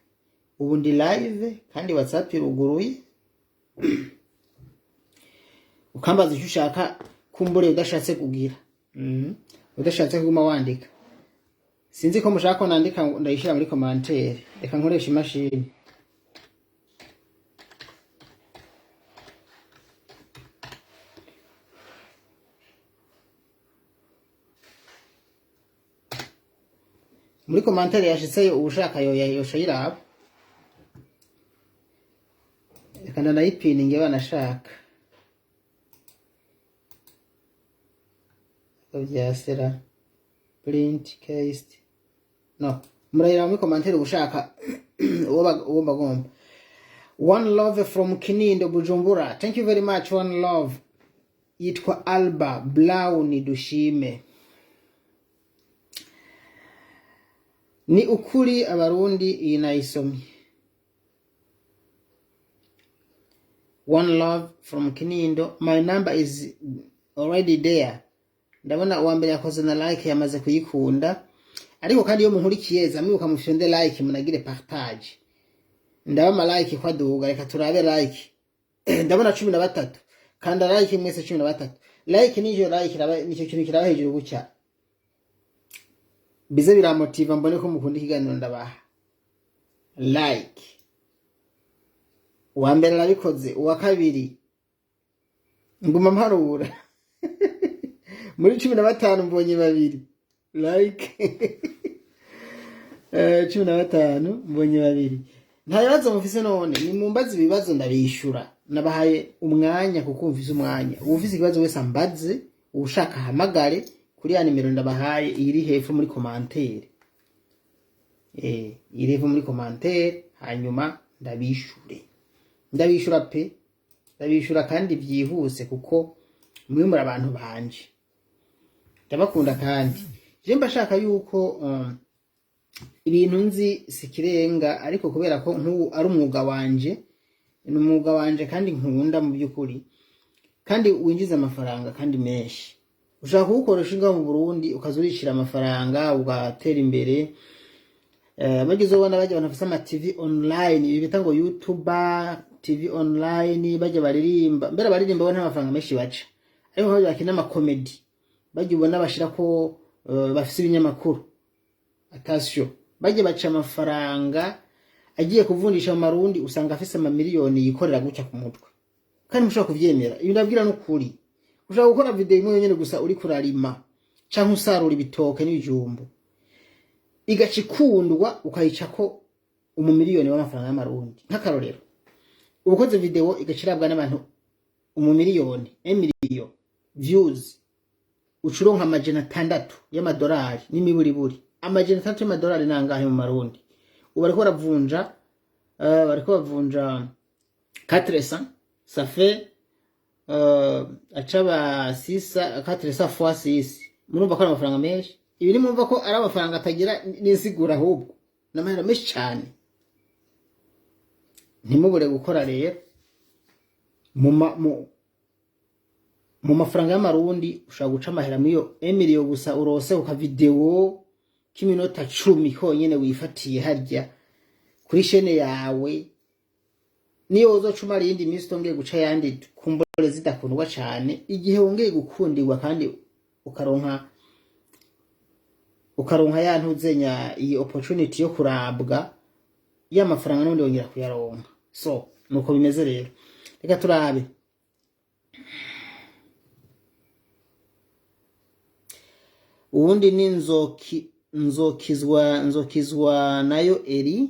ubu ndi live kandi WhatsApp iruguruye, ukambaza icyo ushaka, kumbure udashatse kugira udashatse kuguma wandika. Sinzi ko mushaka ko nandika ngo ndayishyira muri commentaire. Reka nkoresha imashini. Muri commentaire yashitseyo, uwushaka yo yosha yiraba. Reka ndanayipininge banashaka ko vyasera print case no murayiraba muri commentaire, uwushaka uwo bagomba. One love from Kinindo, Bujumbura. Thank you very much. One love. Yitwa Alba Brown Dushime. Ni ukuri abarundi, iyi nayisomye. One love from Kinindo. My number is already there. Ndabona uwa mbere yakoze na like, yamaze kuyikunda. Ariko kandi iyo munkurikiye zamwibuka mufyonde like, munagire partage. Ndaba ama like ko aduga. Reka turabe like. Ndabona 13. Kanda like mwese 13. Like nijo, like iraba nicyo kintu kiraba hejuru gutya, bize biramotiva mbone ko mukunda ikiganiro ndabaha. Like, uwa mbere arabikoze, uwa kabiri. Nguma mparura muri 15, mbonye babiri like. 15 mbonye babiri. Nta bibazo mufise? None nimumbaze ibibazo ndabishura. Nabahaye umwanya kuko mfise umwanya. Uwufise ikibazo wese ambaze, uwushaka ahamagare kuri ya nimero ndabahaye iri hepfo muri commentaire, iri hepfo muri commentaire, hanyuma ndabishure. Ndabishura pe, ndabishura kandi byihuse kuko mwe muri abantu banje, ndabakunda. Kandi je mba shaka yuko ibintu nzi sikirenga, ariko kubera ko nk'ubu ari umwuga wanje, ni umwuga wanje kandi nkunda mu by'ukuri, kandi winjiza amafaranga kandi menshi. Ushaka kuwukoresha ngaho mu Burundi, ukaza urishira amafaranga, ugatera imbere. Bageze ubona bajya abantu bafise ama TV online, ibi bita ngo YouTuber TV online, bajya baririmba. Mbere baririmba bo nta mafaranga menshi baca, ariko bajya bakina ama comedy, bajya ubona bashira ko bafise ibinyamakuru, attention, bajya baca amafaranga. Agiye kuvunjisha mu marundi usanga afise amamiliyoni yikorera gutya ku mutwe. Kandi mushobora kuvyemera, ibi ndabwira n'ukuri. Ushobora gukora video imwe yonyene gusa uri kurarima canke usarura ibitoke n'ibijumbu, igaca ikundwa, ukayicako umumiliyoni w'amafaranga y'amarundi. Nk'akarorero, uba ukoze video igaca irabwa n'abantu umumiliyoni, emiliyo views. Ucuronka 600 y'amadolari n'imiburiburi. 600 y'amadolari nangahe mu marundi? Ubu bariko baravunja, bariko bavunja 400, ça fait acaba 6, 400 fois 6. Murumva ko ari amafaranga menshi. Ibi ni murumva ko ari amafaranga atagira n'insiguro, ahubwo n'amahera menshi cane. Ntimubure gukora rero. Mu mafaranga y'amarundi ushobora guca amahera muri emiliyo gusa urose ku kavideo k'iminota 10 konyene wifatiye harya kuri chaîne yawe. Niyo wozoca umara iyindi minsi utongeye guca ayandi, kumbure zidakundwa cane, igihe wongeye gukundirwa kandi ukaronka ya ntuzenya, iyi opportunity yo kurabwa, ya mafaranga n'ubundi wongera kuyaronka. So nuko bimeze rero. Reka turabe. Uwundi ni Nzokizwa nayo Eri,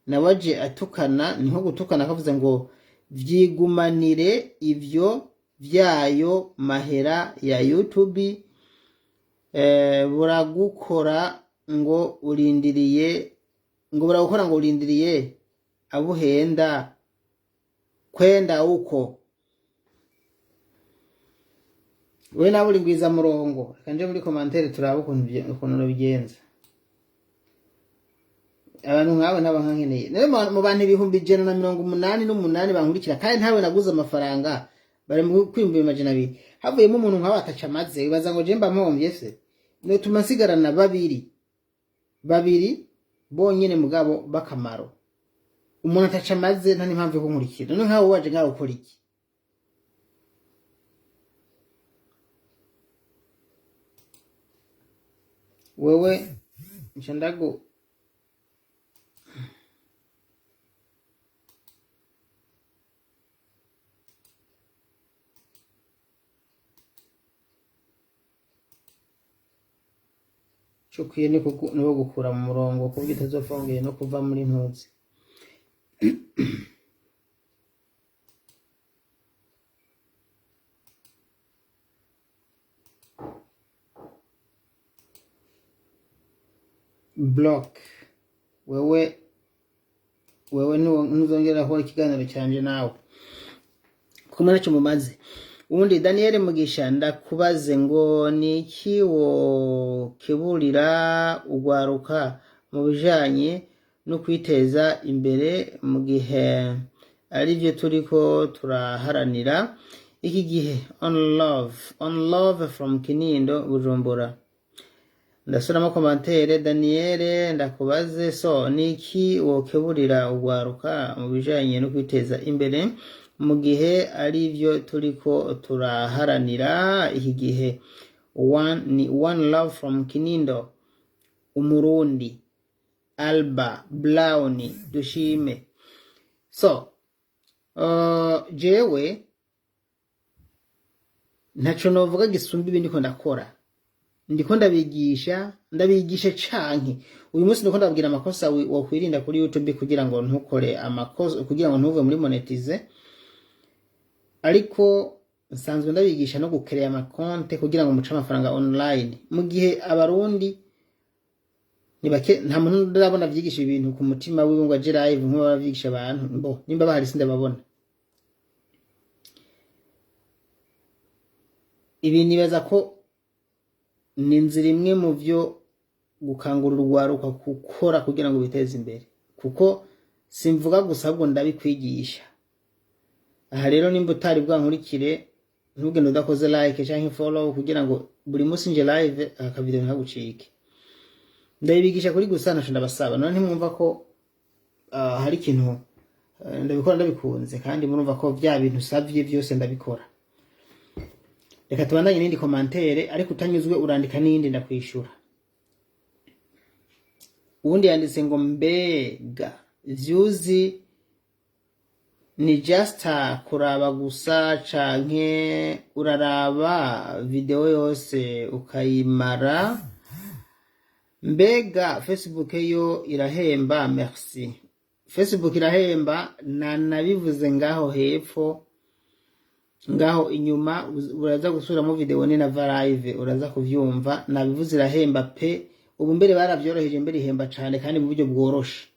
nawe aje atukana, ni nko gutukana, akavuze ngo vyigumanire ivyo vyayo mahera ya YouTube, buragukora ngo urindiriye, ngo buragukora ngo urindiriye abuhenda kwenda uko we nawe uri ngwiza murongo. Reka nje muri commentaire turabe ukuntu bigenza. Abantu nkawe ntaba nkankeneye nawe mu bantu 188,000 bankurikira, kandi ntawe naguze amafaranga, bari mu kwiyumvira 200, havuyemo umuntu nkawe ataca amaze, wibaza ngo je mba mpomvye se? Notuma nsigarana babiri babiri bonyene mugabo bakamaro. Umuntu ataca amaze nta n'impamvu yo kunkurikira. None nkawe waje ngaho ukora iki? Wewe nca ndagu ico ukwiye ni niwo gukura mu murongo kuburyo utazopfa wongeye no kuva muri ntuzi. Block wewe. Wewe ntuzongera kubona ikiganiro canje nawe kuko ntacyo mumaze. Ubundi Daniel Mugisha, ndakubaze ngo ni iki wokeburira ugwaruka mu bijanye no kwiteza imbere mu gihe arivyo turiko turaharanira iki gihe? On love, on love from Kinindo, Bujumbura. Ndasubiramo commentaire. Daniel, ndakubaze, so ni iki wokeburira ugwaruka mu bijanye no kwiteza imbere mu gihe arivyo turiko turaharanira iki gihe? One, ni One Love from Kinindo, Umurundi Alba Brown Dushime. So jewe ntaco novuga gisumba ibi ndiko ndakora. Ndiko ndabigisha, ndabigisha canke uyu munsi ndiko ndababwira amakosa wokwirinda kuri YouTube kugira ngo ntukore amakosa, kugira ngo ntuve muri monetize. Ariko nsanzwe ndabigisha no gukereya amakonte kugira ngo muce amafaranga online, mu gihe abarundi ni bake, nta muntu ndabona avyigisha ibintu ku mutima wiwe ngo aje live nk'uwo bavyigisha abantu bo. Nimba bahari sindababona. Ibi nibaza ko ni inzira imwe mu vyo gukangurira urwaruka gukora kugira ngo biteze imbere, kuko simvuga gusa, ahubwo ndabikwigisha. Aha rero nimba utari bwankurikire, ntugende udakoze like canke follow, kugira ngo buri munsi nje live akavideo ntagucike. Ndabibigisha kuri gusa, ntaco ndabasaba. None ntimwumva ko hari ikintu, ndabikora ndabikunze, kandi murumva ko vya bintu savye vyose ndabikora. Reka tubandanye n'indi commentaire, ariko utanyuzwe urandika n'iyindi ndakwishura. Uwundi yanditse ngo mbega views ni just kuraba gusa canke uraraba video yose ukayimara? Mbega Facebook yo irahemba? Merci. Facebook irahemba, nanabivuze ngaho hepfo. Ngaho inyuma uraza gusubiramo video ni na live, uraza kuvyumva. Nabivuze, irahemba pe. Ubu mbere baravyoroheje, mbere ihemba cane kandi mu buryo bworoshe.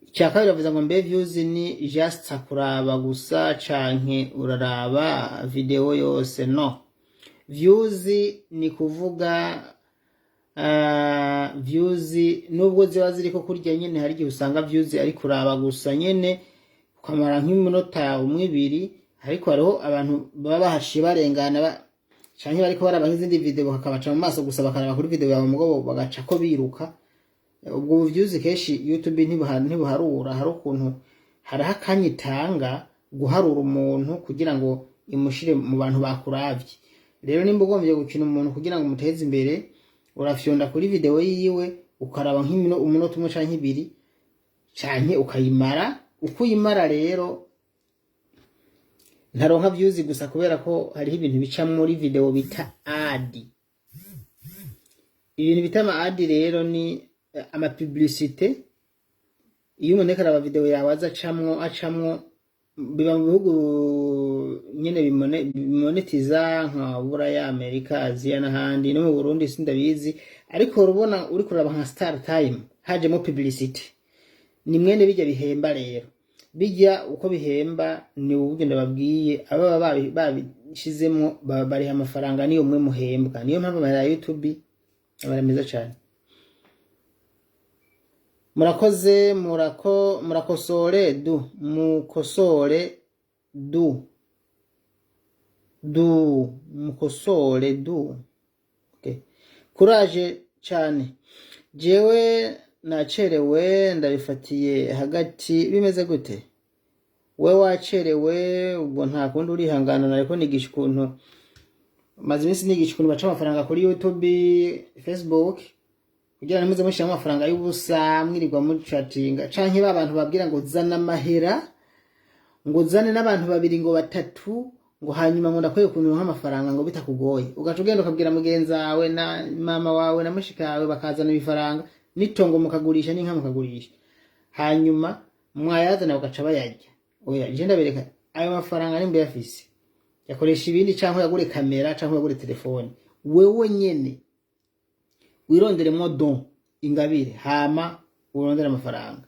Icya kabiri bavuze ngo: mbe views ni just kuraba gusa canke uraraba video yose? No, views ni kuvuga views nubwo ziba ziriko kurya nyene, hari igihe usanga views ari kuraba gusa nyene, ukamara nk'iminota umwe, ibiri, ariko hariho abantu baba bahaciye barengana canke bariko baraba nk'izindi video, bakabaca mu maso gusa, bakaraba kuri video yawe mugabo bagaca ko biruka. Ubwo views kenshi YouTube ntibuharura. Hari ukuntu, hariho akanya itanga guharura umuntu kugira ngo imushire mu bantu bakuravye. Rero nimba ugombye gukina umuntu kugira ngo umuteze imbere, urafyonda kuri video yiwe, ukaraba nk'imino umunota umwe canke ibiri, canke ukayimara. Uko uyimara rero ntaronka views gusa, kubera ko hariho ibintu bica muri video bita ad. Ibintu bita ama ad rero ni ama publicité. Iyo umuntu ariko araba video yawe, aza acamwo. Biba mu bihugu nyene bimonetiza nka Buraya, Amerika, Aziya n'ahandi. No mu Burundi sindabizi, ariko urabona uri kuraba nka Star Time hajemo publicité, ni mwene bijya bihemba. Rero bijya uko bihemba ni uburyo ndababwiye, ababa babishizemwo bariha amafaranga, niyo mwe muhembwa. Niyo mpamvu amahera ya YouTube aba ari meza cane. Murakoze. Murakosore du, mukosore du, du mukosore du. Okay. Courage cane. Jewe nacerewe, ndabifatiye hagati. Bimeze gute? We wacerewe, ubwo nta kundi, urihangana. Nariko nigisha ukuntu, maze iminsi nigisha ukuntu baca amafaranga kuri YouTube, Facebook, kugira ntimuze mushiramo amafaranga y'ubusa, mwirirwa mucatinga, canke ba bantu babwira ngo zana amahera, ngo zane n'abantu babiri, ngo batatu, ngo hanyuma ngo ndakwiye ukuntu uronka amafaranga ngo bitakugoye. Ugaca ugenda ukabwira mugenzi wawe na mama wawe na mushika wawe, bakazana ibifaranga n'itongo mukagurisha n'inka mukagurisha, hanyuma mwayazana bagaca bayarya. Oya, je ndabereka ayo mafaranga nimba uyafise, yakoresha ibindi, canke uyagure kamera, canke uyagure telefone. Wewe nyene wironderemwo don, ingabire, hama urondere amafaranga.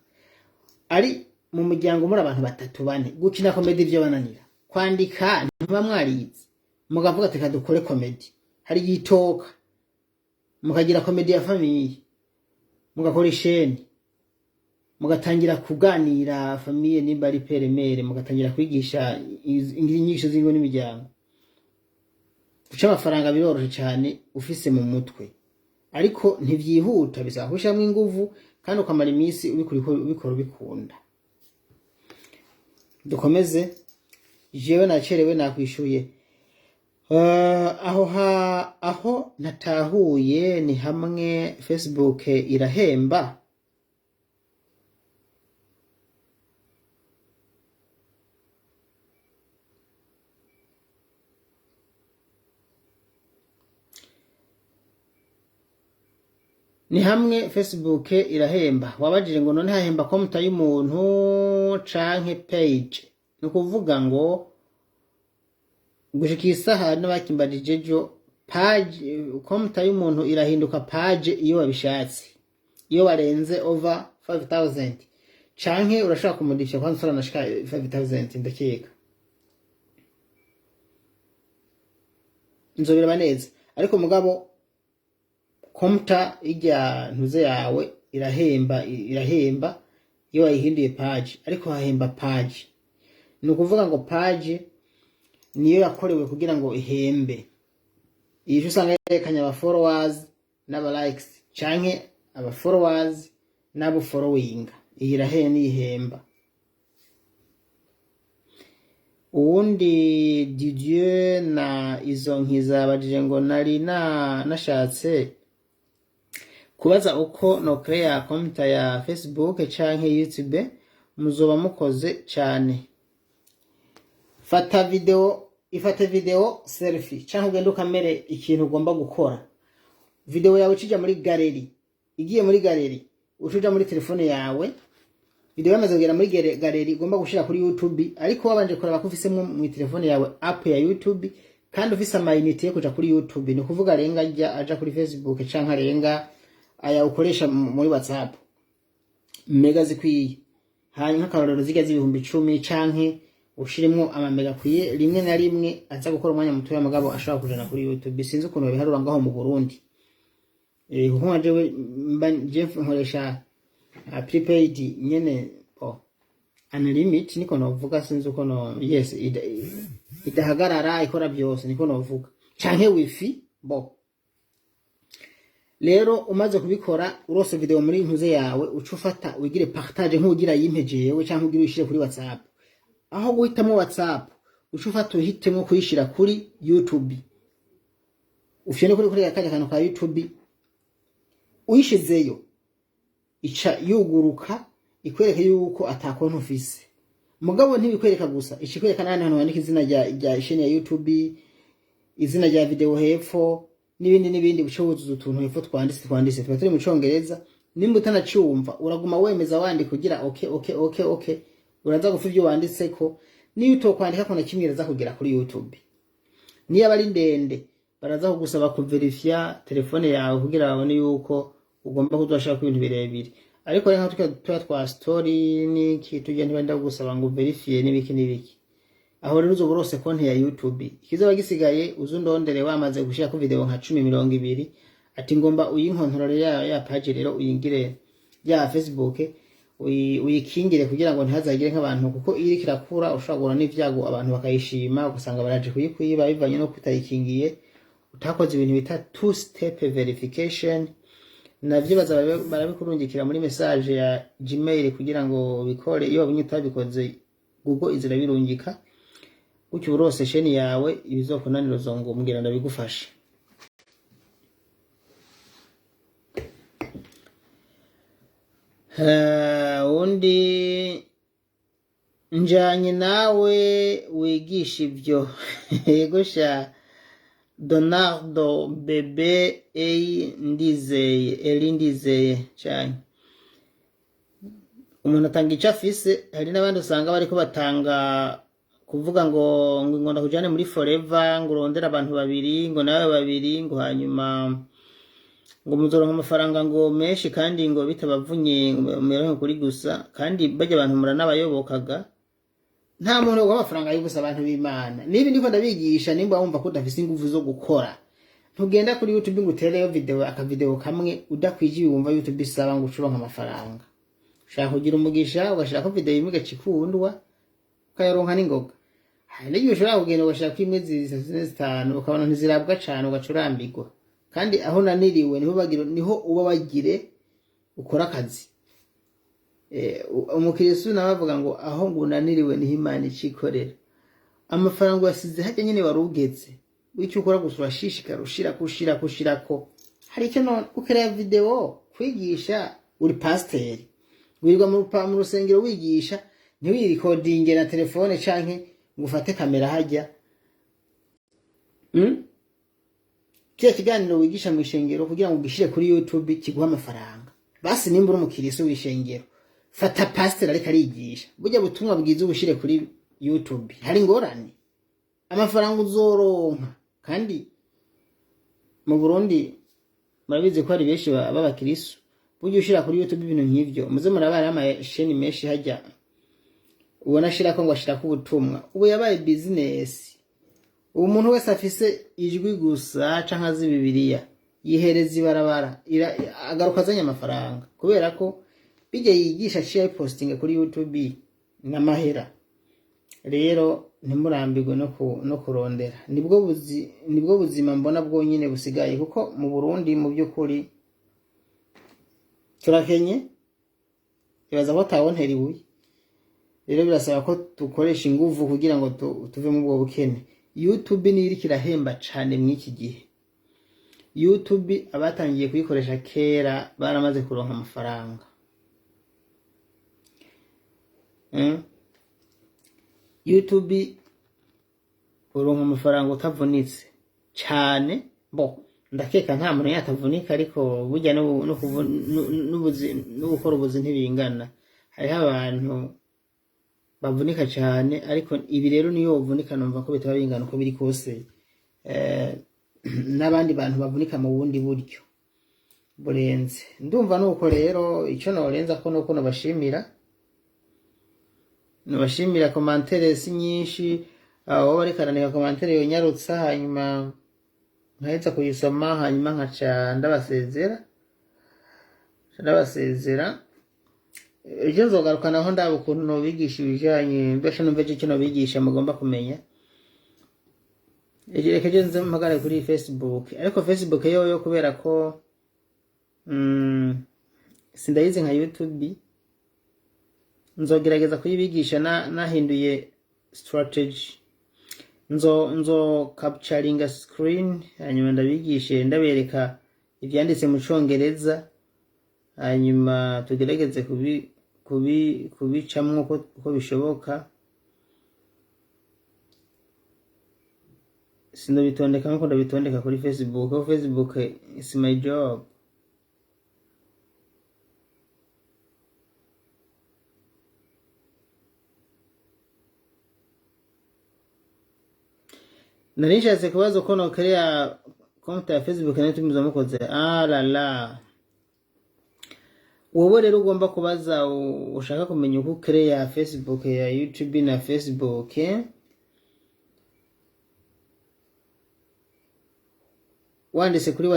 Ari mu muryango muri abantu batatu, bane, gukina comédie ivyo bananira, kwandika ntiba mwarize, mugavuga ati: dukore comédie. Hari igitoka mukagira comédie ya famille, mugakora isheni, mugatangira kuganira famille, nimba ari père, mère, mugatangira kwigisha inyigisho z'ingo n'imiryango. Guca amafaranga biroroshe cyane ufise mu mutwe, ariko ntivyihuta, bisaba gushiramwo inguvu kandi ukamara iminsi ubikora, ubikora ubikunda. Dukomeze. Jewe nacerewe, nakwishuye. Aho natahuye ni hamwe Facebook irahemba. Ni hamwe Facebook irahemba. Wabajije ngo none hahemba compte y'umuntu canke page? Ni ukuvuga ngo gushika isaha n'abakimbajije ejo, page, compte y'umuntu irahinduka page iyo wabishatse, iyo warenze over 5000, canke urashobora kumudisha kwanza utaranashika 5000. Ndakeka nzobiraba neza, ariko mugabo compte ijya ntuze yawe irahemba, irahemba iyo wayihinduye page. Ariko hahemba page, ni ukuvuga ngo page niyo yakorewe kugira ngo ihembe. Iyi usanga yerekanye aba followers n'aba likes, canke aba followers n'abo following. Iyi irahemba, niyihemba. Uwundi Didier na izo nkiza bajije ngo: nari na nashatse kubaza uko no create compte ya Facebook canke YouTube, muzoba mukoze cane. Fata video, ifate video selfie, canke ugende ukamere ikintu ugomba gukora. Video yawe ucija muri galerie, igiye muri galerie, ucuja muri telefone yawe. Video yamaze kugera muri galerie ugomba gushira kuri YouTube, ariko wabanje kuraba ko ufisemwo mu telefone yawe app ya YouTube kandi ufise ama unité yo kuja kuri YouTube, ni ukuvuga arenga ajya aja kuri Facebook canke arenga aya ukoresha muri WhatsApp, mega zikwiye. Hanyuma nk'akarorero zirya z'10,000 canke ushiremwo amamega akwiye, rimwe na rimwe aza gukora umwanya mutoya mugabo ashobora kujana kuri YouTube. Sinzi ukuntu babiharura ngaho mu Burundi, kuko nka jewe mba je nkoresha prepaid nyene, oh, unlimit niko novuga. Sinzi uko no, yes, idahagarara, ikora byose niko novuga, canke wifi bo. Rero umaze kubikora, urose video muri ntuze yawe, uca ufata wigire partage nk'ugira yimpe jewe canke ugira uyishire kuri WhatsApp. Aho guhitamo WhatsApp, uca ufata uhitemo kuyishira kuri YouTube, ufyone kuri kajya kantu ka YouTube. Uyishizeyo ica yuguruka ikwereka yuko ata konti ufise, mugabo ntibikwereka gusa, ica ikwereka n'ahandi hantu handika izina rya chaîne ya YouTube, izina rya video hepfo, n'ibindi n'ibindi. Uca wuzuza utuntu hepfo twanditse tuba turi mu Congereza. Nimba utanacumva, uraguma wemeza wandika ugira okay. Uraza gupfa ibyo wanditseko. Niyo utokwandika ko na kimwe, iraza kugera kuri YouTube. Niyo aba ari ndende, baraza kugusaba kuverifya telefone yawe kugira babone yuko ugomba kuzoshaka ibintu birebire. Ariko rero nka tuya twa story n'iki tujya, ntibenda kugusaba ngo uverifye n'ibiki n'ibiki. Aho rero uzoba urose konti ya YouTube. Ikizoba gisigaye, uzundondere wamaze gushirako video nka 10, 20, ati ngomba uyinkontorore ya page. Rero uyingire ya Facebook, uyikingire kugira ngo ntihazagire nk'abantu, kuko iyo iriko irakura ushobora guhura n'ivyago, abantu bakayishima, ugasanga baraje kuyikwiba bivanye no kutayikingiye, utakoze ibintu bita two step verification. Navyo baza barabikurungikira muri message ya Gmail kugira ngo bikore. Iyo babonye utabikoze, Google iza irabirungika gutyo. Urose chaîne yawe, ibizokunanira uzongombwira ndabigufashe. Undi njanye nawe wigisha ivyo. Yego sha, Donardo Bebe A Ndizeye, Eli Ndizeye cyane. Umuntu atanga icyo afise. Hari n'abandi usanga bariko batanga kuvuga ngo ndakujane muri Forever, ngo urondere abantu babiri, ngo nawe babiri, ngo hanyuma ngo muzoronka amafaranga ngo menshi, kandi ngo bitabavunye, ngo muyaronke kuri gusa. Kandi barya abantu muranabayobokaga. Nta muntu uguha amafaranga y'ubusa, abantu b'Imana. Niba ndiko ndabigisha, nimba wumva ko udafise inguvu zo gukora, ntugenda kuri YouTube ngo utereyo video, akavideo kamwe udakwije wumva YouTube isaba, ngo ucuronka amafaranga. Ushaka kugira umugisha, ugashirako video imwe igaca ikundwa, ukayaronka n'ingoga. Hari n'igihe ushobora kugenda ugashirako imwe, zitatu, zine, zitanu, ukabona ntizirabwa cane, ugaca urambirwa. Kandi aho naniriwe niho bagira, niho uba wagire ukora akazi. Umukirisu nawe avuga ngo aho ngo unaniriwe niho Imana icikorera. Amafaranga uyasize hajya nyene wari ugeze, icyo ukora gusa urashishikara ushirako, ushirako, ushirako. Hari icyo none ukereye video kwigisha, uri pasiteri, wirirwa mu rusengero wigisha, ntiwirikodinge na telefone canke ngo ufate kamera hajya? Kiriya kiganiro wigisha mu ishengero kugira ngo ugishire kuri YouTube kiguhe amafaranga. Basi nimba uri umukirisu w'ishengero, fata pasiteri ariko arigisha burya butumwa bwiza, ubushire kuri YouTube. Hari ingorane? Amafaranga uzoronka. Kandi mu Burundi murabizi ko hari benshi b'abakirisu. Burya ushira kuri YouTube ibintu nk'ivyo, muze murabara amasheni menshi hajya ubona ashirako ngo ashirako ubutumwa, ubu yabaye business. Ubu umuntu wese afise ijwi gusa canke azi Bibiliya yihereza ibarabara, agaruka azanye amafaranga, kubera ko bijya yigisha aciye ayipostinga kuri YouTube n'amahera. Rero ntimurambirwe no kurondera. Nibwo buzima mbona bwonyine busigaye, kuko mu Burundi mu by'ukuri turakenye. Ibaza ko atawontera ibuye. Rero birasaba ko dukoresha inguvu kugira ngo tuve mu bwo bukene. YouTube niyo iriko irahemba cane mw'iki gihe. YouTube abatangiye kuyikoresha kera baramaze kuronka amafaranga. YouTube uronka amafaranga utavunitse cane. Bo ndakeka nta muntu yatavunika, ariko burya no gukora ubuzi ntibingana. Hariho abantu bavunika cane, ariko ibi rero niyo wovunika numva ko bitaba bingana uko biri kose, n'abandi bantu bavunika mu bundi buryo burenze. Ndumva nuko rero icyo norenza ko nuko nobashimira. Commentaires si nyinshi, aho bariko arandika commentaire yonyarutsa, hanyuma nkaheza kuyisoma, hanyuma nkaca ndabasezera. Ejo nzogaruka naho ndaba ukuntu nobigisha ibijanye, mbese numva ejo icyo nobigisha mugomba kumenya. Ejo reka ejo nze mpagare kuri Facebook, ariko Facebook yoyo kubera ko sindayizi nka YouTube, nzogerageza kuyibigisha nahinduye strategy. Nzo capturinga screen, hanyuma ndabigishe, ndabereka ivyanditse mu Congereza, hanyuma tugerageze kubicamwo uko bishoboka. Sinabitondeka nkuko ndabitondeka kuri Facebook, kuko Facebook is my job. Nari nshatse kubaza uko nokereya konti ya Facebook nayo tumiza mukoze. Ah la la, wowe rero ugomba kubaza, ushaka kumenya uko ukereya Facebook ya YouTube na Facebook, wanditse kuri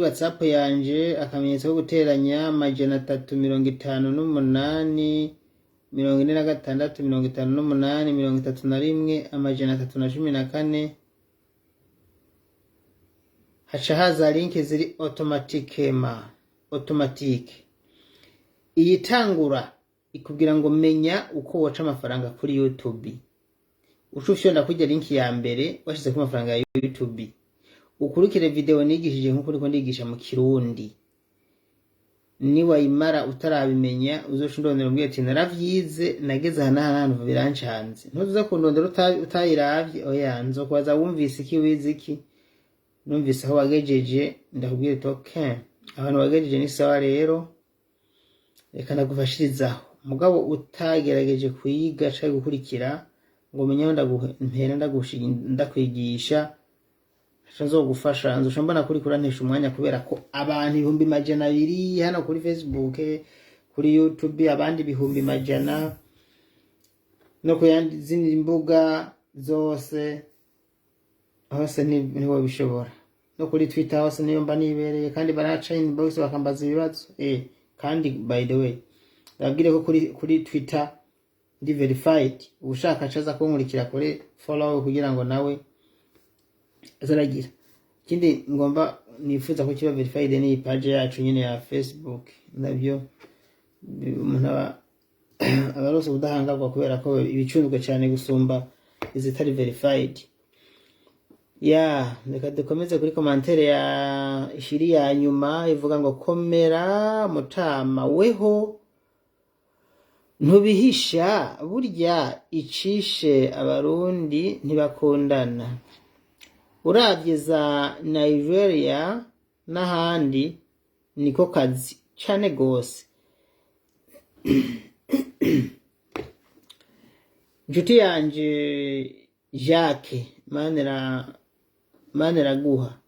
WhatsApp yanje akamenyetso ko guteranya 358 46 58 31 314, haca haza link ziri automatiquement automatique. Iyitangura ikubwira ngo menya uko woca amafaranga kuri YouTube. Uca ufyonda kurya link ya mbere, washizeko amafaranga ya YouTube, ukurikire video nigishije nkuko uriko ndigisha mu Kirundi. Niwayimara utarabimenya, uzoca undondera umbwira ati naravyize, nageze aha n'aha n'ahantu birancanze. Ntuza kundondera utayiravye, oya. Nzokubaza wumvise iki, wize iki, numvise aho wagejeje ndakubwira ati okay, abantu wagejeje ni sawa, rero reka ndagufashirizaho. Mugabo utagerageje kuyiga canke gukurikira ngo umenye aho mpera ndakwigisha, nca nzogufasha, nzoca mbona kuri kurantesha umwanya, kubera ko abantu 200,000 hano kuri Facebook, kuri YouTube abandi 100,000, no ku yandi zindi mbuga zose hose ntiwobishobora, no kuri Twitter hose niyo mba nibereye, kandi baraca inbox bakambaza ibibazo. Kandi by the way, ndababwire ko kuri Twitter ndi verified. Ushaka acaza kunkurikira kuri follow kugira ngo nawe azaragira. Ikindi ngomba nifuza ko kiba verified ni page yacu nyine ya Facebook, nabyo umuntu aba aronse ubudahangarwa, kubera ko ibicunzwe cyane gusumba izitari verified. Ya, reka dukomeze kuri commentaire ya ishiri ya nyuma, ivuga ngo komera mutama, weho ntubihisha, burya icishe Abarundi ntibakundana. Uravye za Nigeria n'ahandi niko kazi cane gose. Inshuti yanje Jacques Maniraguha,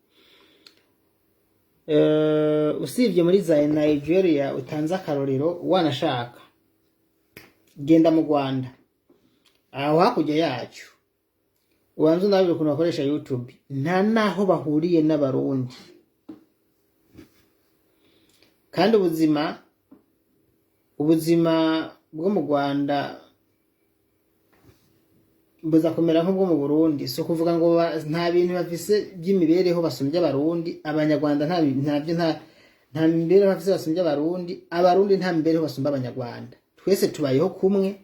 usibye muri za Nigeria utanze akarorero, wanashaka genda mu Rwanda aho hakurya yacu, ubanza unabire ukuntu bakoresha YouTube, nta naho bahuriye n'Abarundi. Kandi ubuzima bwo mu Rwanda buza kumera nk'ubwo mu Burundi. Si ukuvuga ngo nta bintu bafise by'imibereho basumbya Abarundi. Abanyarwanda nta ntabyo nta mibereho bafise basumbya Abarundi, Abarundi nta mibereho basumba Abanyarwanda. Twese tubayeho kumwe.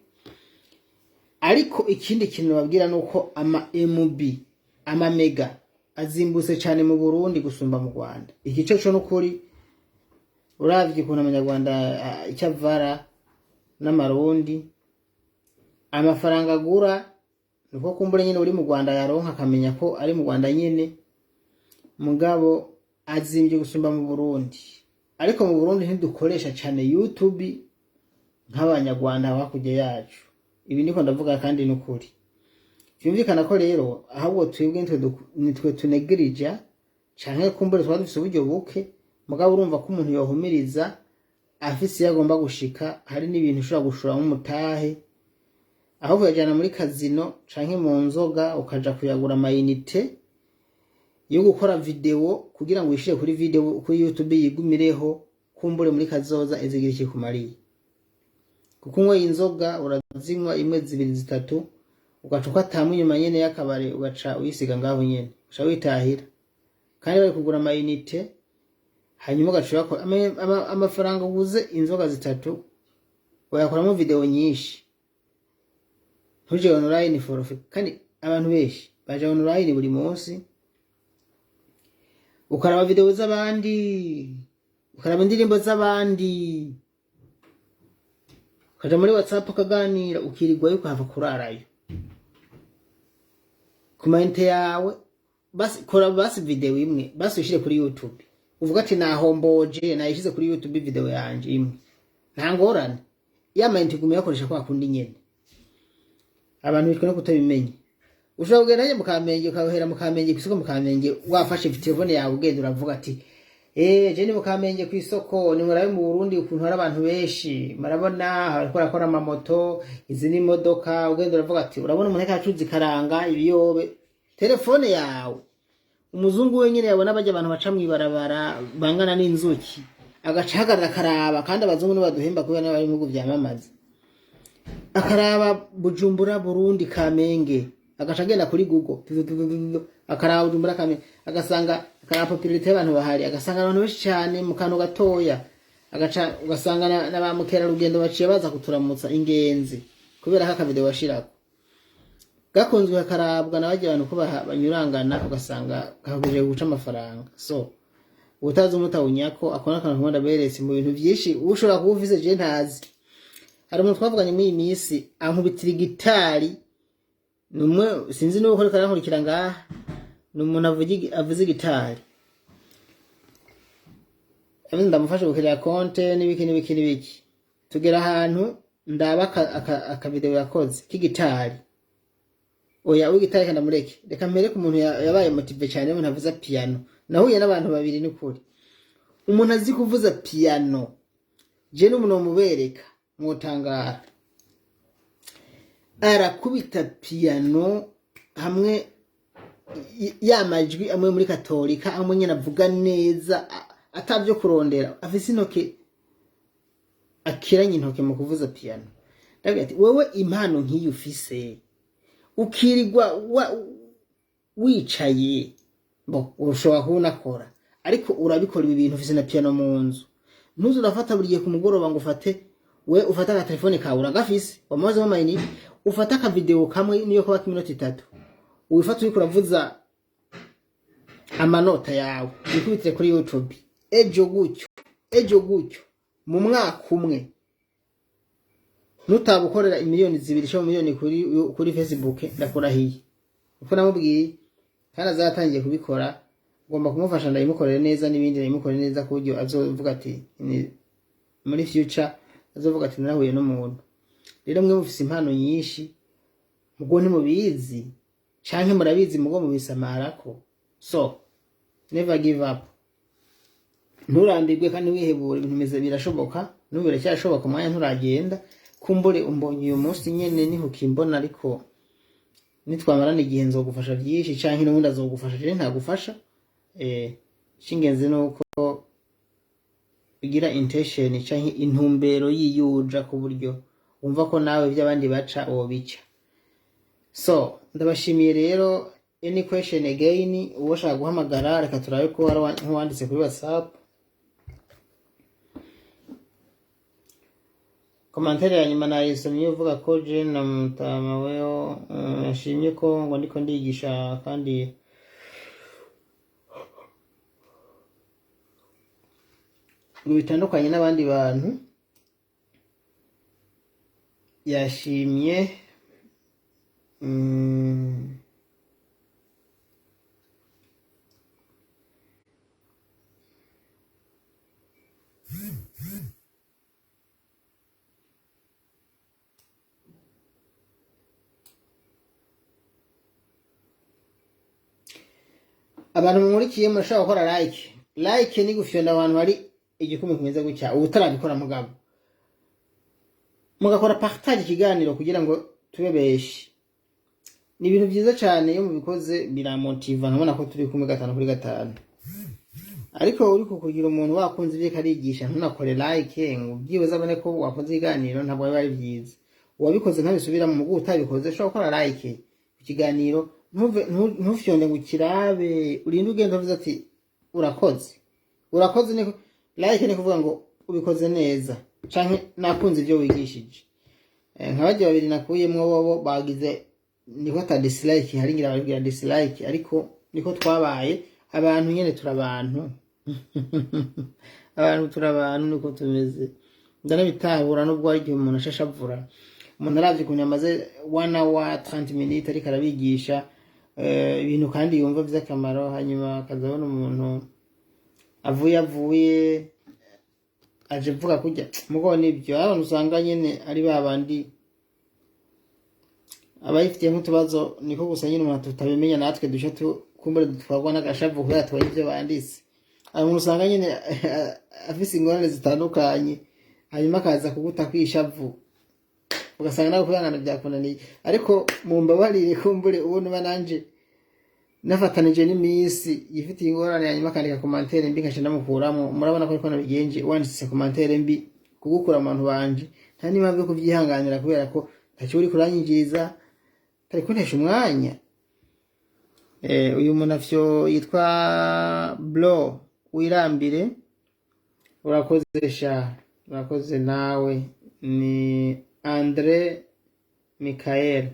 Ariko ikindi kintu babwira ni uko ama MB, ama mega azimbutse cyane mu Burundi gusumba mu Rwanda. Igice cyo n'ukuri, uravye ukuntu Abanyarwanda icyo avara n'Amarundi, amafaranga agura, niko kumbura nyine uri mu Rwanda yaronka akamenya ko ari mu Rwanda nyine, mugabo azimvye gusumba mu Burundi. Ariko mu Burundi ntidukoresha cyane YouTube. Nk'Abanyarwanda hakurya yacu, ibi niko ndavuga kandi n'ukuri. Vyumvikana ko rero ahubwo twebwe nitwe tunegirija, canke kumbure twaba dufise uburyo buke. Mugabo urumva ko umuntu yohumiriza afise iyo agomba gushika, hari n'ibintu ushobora gushuramwo umutahe, aho kuyajana muri casino canke mu nzoga, ukaja kuyagura ama unité yo gukora video kugira ngo uyishire kuri video kuri YouTube, yigumireho. Kumbure muri kazoza izigira ikikumariye, kuko unyweye inzoga urazinywa imwe, zibiri, zitatu, ugaca ukatamwe inyuma nyene y'akabare, ugaca uyisiga ngaho nyene, ugaca witahira. Kandi bari kugura ama unité, hanyuma ugaca uyakora amafaranga uguze inzoga zitatu wayakoramo video nyinshi. Ntuje online for free, kandi abantu benshi baje online buri munsi, ukaraba video z'abandi, ukaraba indirimbo z'abandi, ukaja muri WhatsApp ukaganira, ukirirwayo, ukahava kurarayo ku ma unité yawe. Basi kora basi video imwe, basi uyishire kuri YouTube, uvuga ati nahomboje, nayishize kuri YouTube video yanje imwe, nta ngorane. Ya ma unité iguma yakoresha kwa kundi nyene. Abantu bitwa no kutabimenya. Ushobora kugenda njye mu Kamenge, ukahera mu Kamenge kw'isoko, mu Kamenge, wafashe telefone yawe, ugenda uravuga ati: "Eh, je ni mu Kamenge kw'isoko, ni murabe mu Burundi ukuntu hari abantu benshi, murabona bariko barakora amamoto, izi ni imodoka." Ugenda uravuga ati: "Urabona umuntu ariko aracuruza ikaranga, ibiyobe." Telefone yawe, umuzungu wenyene yabona barya abantu baca mw'ibarabara bangana n'inzuki, agaca ahagarara akaraba. Kandi abazungu nibaduhemba kubera nibo bari mu bihugu vyamamaza. Akaraba Bujumbura, Burundi, Kamenge, agaca agenda kuri Google tu, tu, tu, tu, tu, akaraba Bujumbura, Kamenge, agasanga, akaraba popularité y'abantu bahari, agasanga abantu benshi cyane mu kantu gatoya, agaca ugasanga na ba mukerarugendo baciye baza kuturamutsa, ingenzi, kubera ko akavideo washirako gakunzwe, kakarabwa na barya bantu ko banyurangana, ugasanga kakomeje guca amafaranga. So ubutazi umutawunyako akona akantu kamwe ndaberetse mu bintu vyinshi ushobora kuba ufise je ntazi. Hari umuntu twavuganye muri iyi minsi ankubitira igitari, ni umwe, sinzi niba uko ariko arankurikira ngaha, ni umuntu avuza igitari. Avuze ndamufasha gukirira konte n'ibiki n'ibiki n'ibiki. Tugera ahantu ndaba akavideo yakoze k'igitari. Oya, uw'igitari reka ndamureke, reka mpere ku muntu yabaye motivé cyane, umuntu avuza piano. Nahuye n'abantu babiri, ni kuri umuntu azi kuvuza piano, je n'umuntu mubereka mwotangara. Arakubita piano hamwe ya majwi amwe muri katolika, amwe nyene avuga neza, atavyo kurondera, afise intoke, akiranye intoke mu kuvuza piano. Ndavuga ati: "Wewe impano nk'iyi ufise, ukirirwa wicaye bo, ushobora kuba unakora, ariko urabikora ibi bintu, ufise na piano mu nzu, ntuze urafata buri gihe ku mugoroba ngo ufate, we ufate agatelefone kawe, uragafise, wamazemo ama unité, ufate akavideo kamwe, niyo kaba k'iminota 3, wifate uriko uravuza amanota yawe, wikubitire kuri YouTube ejo gutyo, ejo gutyo, mu mwaka umwe nutabukorera imiliyoni 2 cyangwa miliyoni kuri Facebook, ndakurahiye." Uko namubwiye kandi azatangiye kubikora, ngomba kumufasha, ndabimukorere neza n'ibindi, ndabimukorere neza ku buryo azovuga ati muri future azovuga ati narahuye n'umuntu. Rero mwe mufise impano nyinshi, mugo ntimubizi, canke murabizi mugo mubisamarako. So never give up, nturambirwe kandi wihebure. Ibintu bimeze birashoboka, n'ubu biracyashoboka, umwanya nturagenda. Kumbure umbonye uyu munsi nyene nihukimbona, ariko nitwamarana igihe nzogufasha byinshi, canke n'ubundi azogufasha, je ntagufasha. Icy'ingenzi ni uko ugira intention canke intumbero yiyuja, ku buryo wumva ko nawe ivy'abandi baca wobica. So ndabashimiye rero. Any question again, uwo ushaka guhamagara, reka turabe ko hari nk'uwanditse kuri WhatsApp. Commentaire ya nyuma nayisomye, uvuga ko je na mutama weho yashimye ko ngo ndiko ndigisha kandi ngo bitandukanye n'abandi bantu. Yashimye Abantu mumurikiye, murashobora gukora like. Like ni gufyonda abantu bari igikumi kumeze gutya, ubu utarabikora mugabo mugakora partage ikiganiro kugira ngo tube benshi. Ni ibintu byiza cyane iyo mubikoze, biramotiva nkabona ko turi kumwe gatanu kuri gatanu. Ariko uri kukugira umuntu wakunze ibyo karigisha, ntunakore like ngo byibuze abone ko wakoze ikiganiro, ntabwo biba ari byiza. Uwabikoze ntabisubiramo. Mu utabikoze ushobora gukora like ku kiganiro, ntufyonde ngo ukirabe, urinde ugenda uvuze ati urakoze. Urakoze ni like, ni kuvuga ngo ubikoze neza canke nakunze ibyo wigishije. Nka barya babiri nakuyemwo, bobo bagize niko ata dislike hari, ngira babwira dislike, ariko niko twabaye abantu nyene, turabantu, abantu turabantu, niko tumeze. Ndanabitahura nubwo hari igihe umuntu ashashavura. Umuntu aravye ukuntu yamaze 1 hour 30 minutes ariko arabigisha ibintu kandi yumva vy'akamaro, hanyuma akazabona umuntu avuye aje mvuga kurya mugo. Nibyo, abantu usanga nyene ari babandi abayifitiye nk'utubazo, niko gusa nyine umuntu tutabimenya natwe duce kumbure dutwarwa n'agashavu kubera tubonye ivyo banditse. Hari umuntu usanga nyine afise ingorane zitandukanye, hanyuma akaza kuguta kwishavu, ugasanga nawe kwihangana byakunaniye. Ariko mumbabarire, kumbure uwo nuba nanje nafatanije n'iminsi yifitiye ingorane, hanyuma akandika commentaire mbi, nkaca ndamukuramo. Murabona ko ariko nabigenje. Wanditse commentaire mbi, kugukura mu bantu banje nta n'impamvu yo kuvyihanganira, kubera ko ntacyo uri kuranyinjiriza, tari kuntesha umwanya. Uyu muntu afyo yitwa Blo Wirambire, urakoze sha, urakoze nawe. Ni Andre Michael,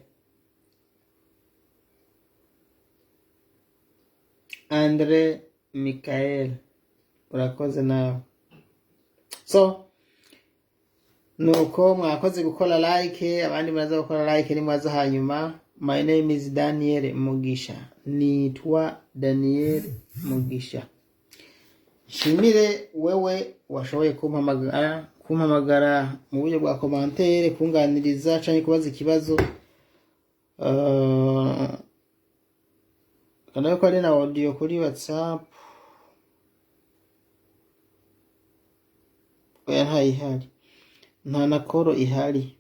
Andre Michael, urakoze nawe. So nuko mwakoze gukora like, abandi muraza gukora like nimwaza. Hanyuma my name is Daniel Mugisha, nitwa Daniel Mugisha. Nshimire wewe washoboye kumpamagara mu buryo bwa commentaire, kunganiriza canke kubaza ikibazo. Kandi ko ari na audio kuri WhatsApp? Oya, ntayihari, nta na call ihari.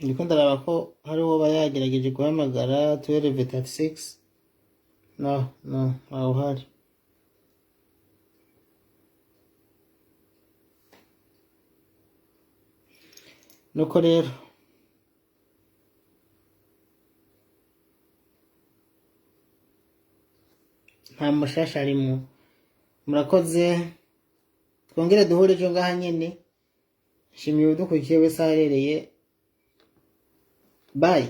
Ndiko ndaraba ko hari uwo aba yagerageje guhamagara 12:36. No, no, ntawuhari. Nuko rero nta mushasha arimwo. Murakoze, twongere duhure ejo ngaha nyene. Nshimiye udukurikiye wese aho aherereye. Bye.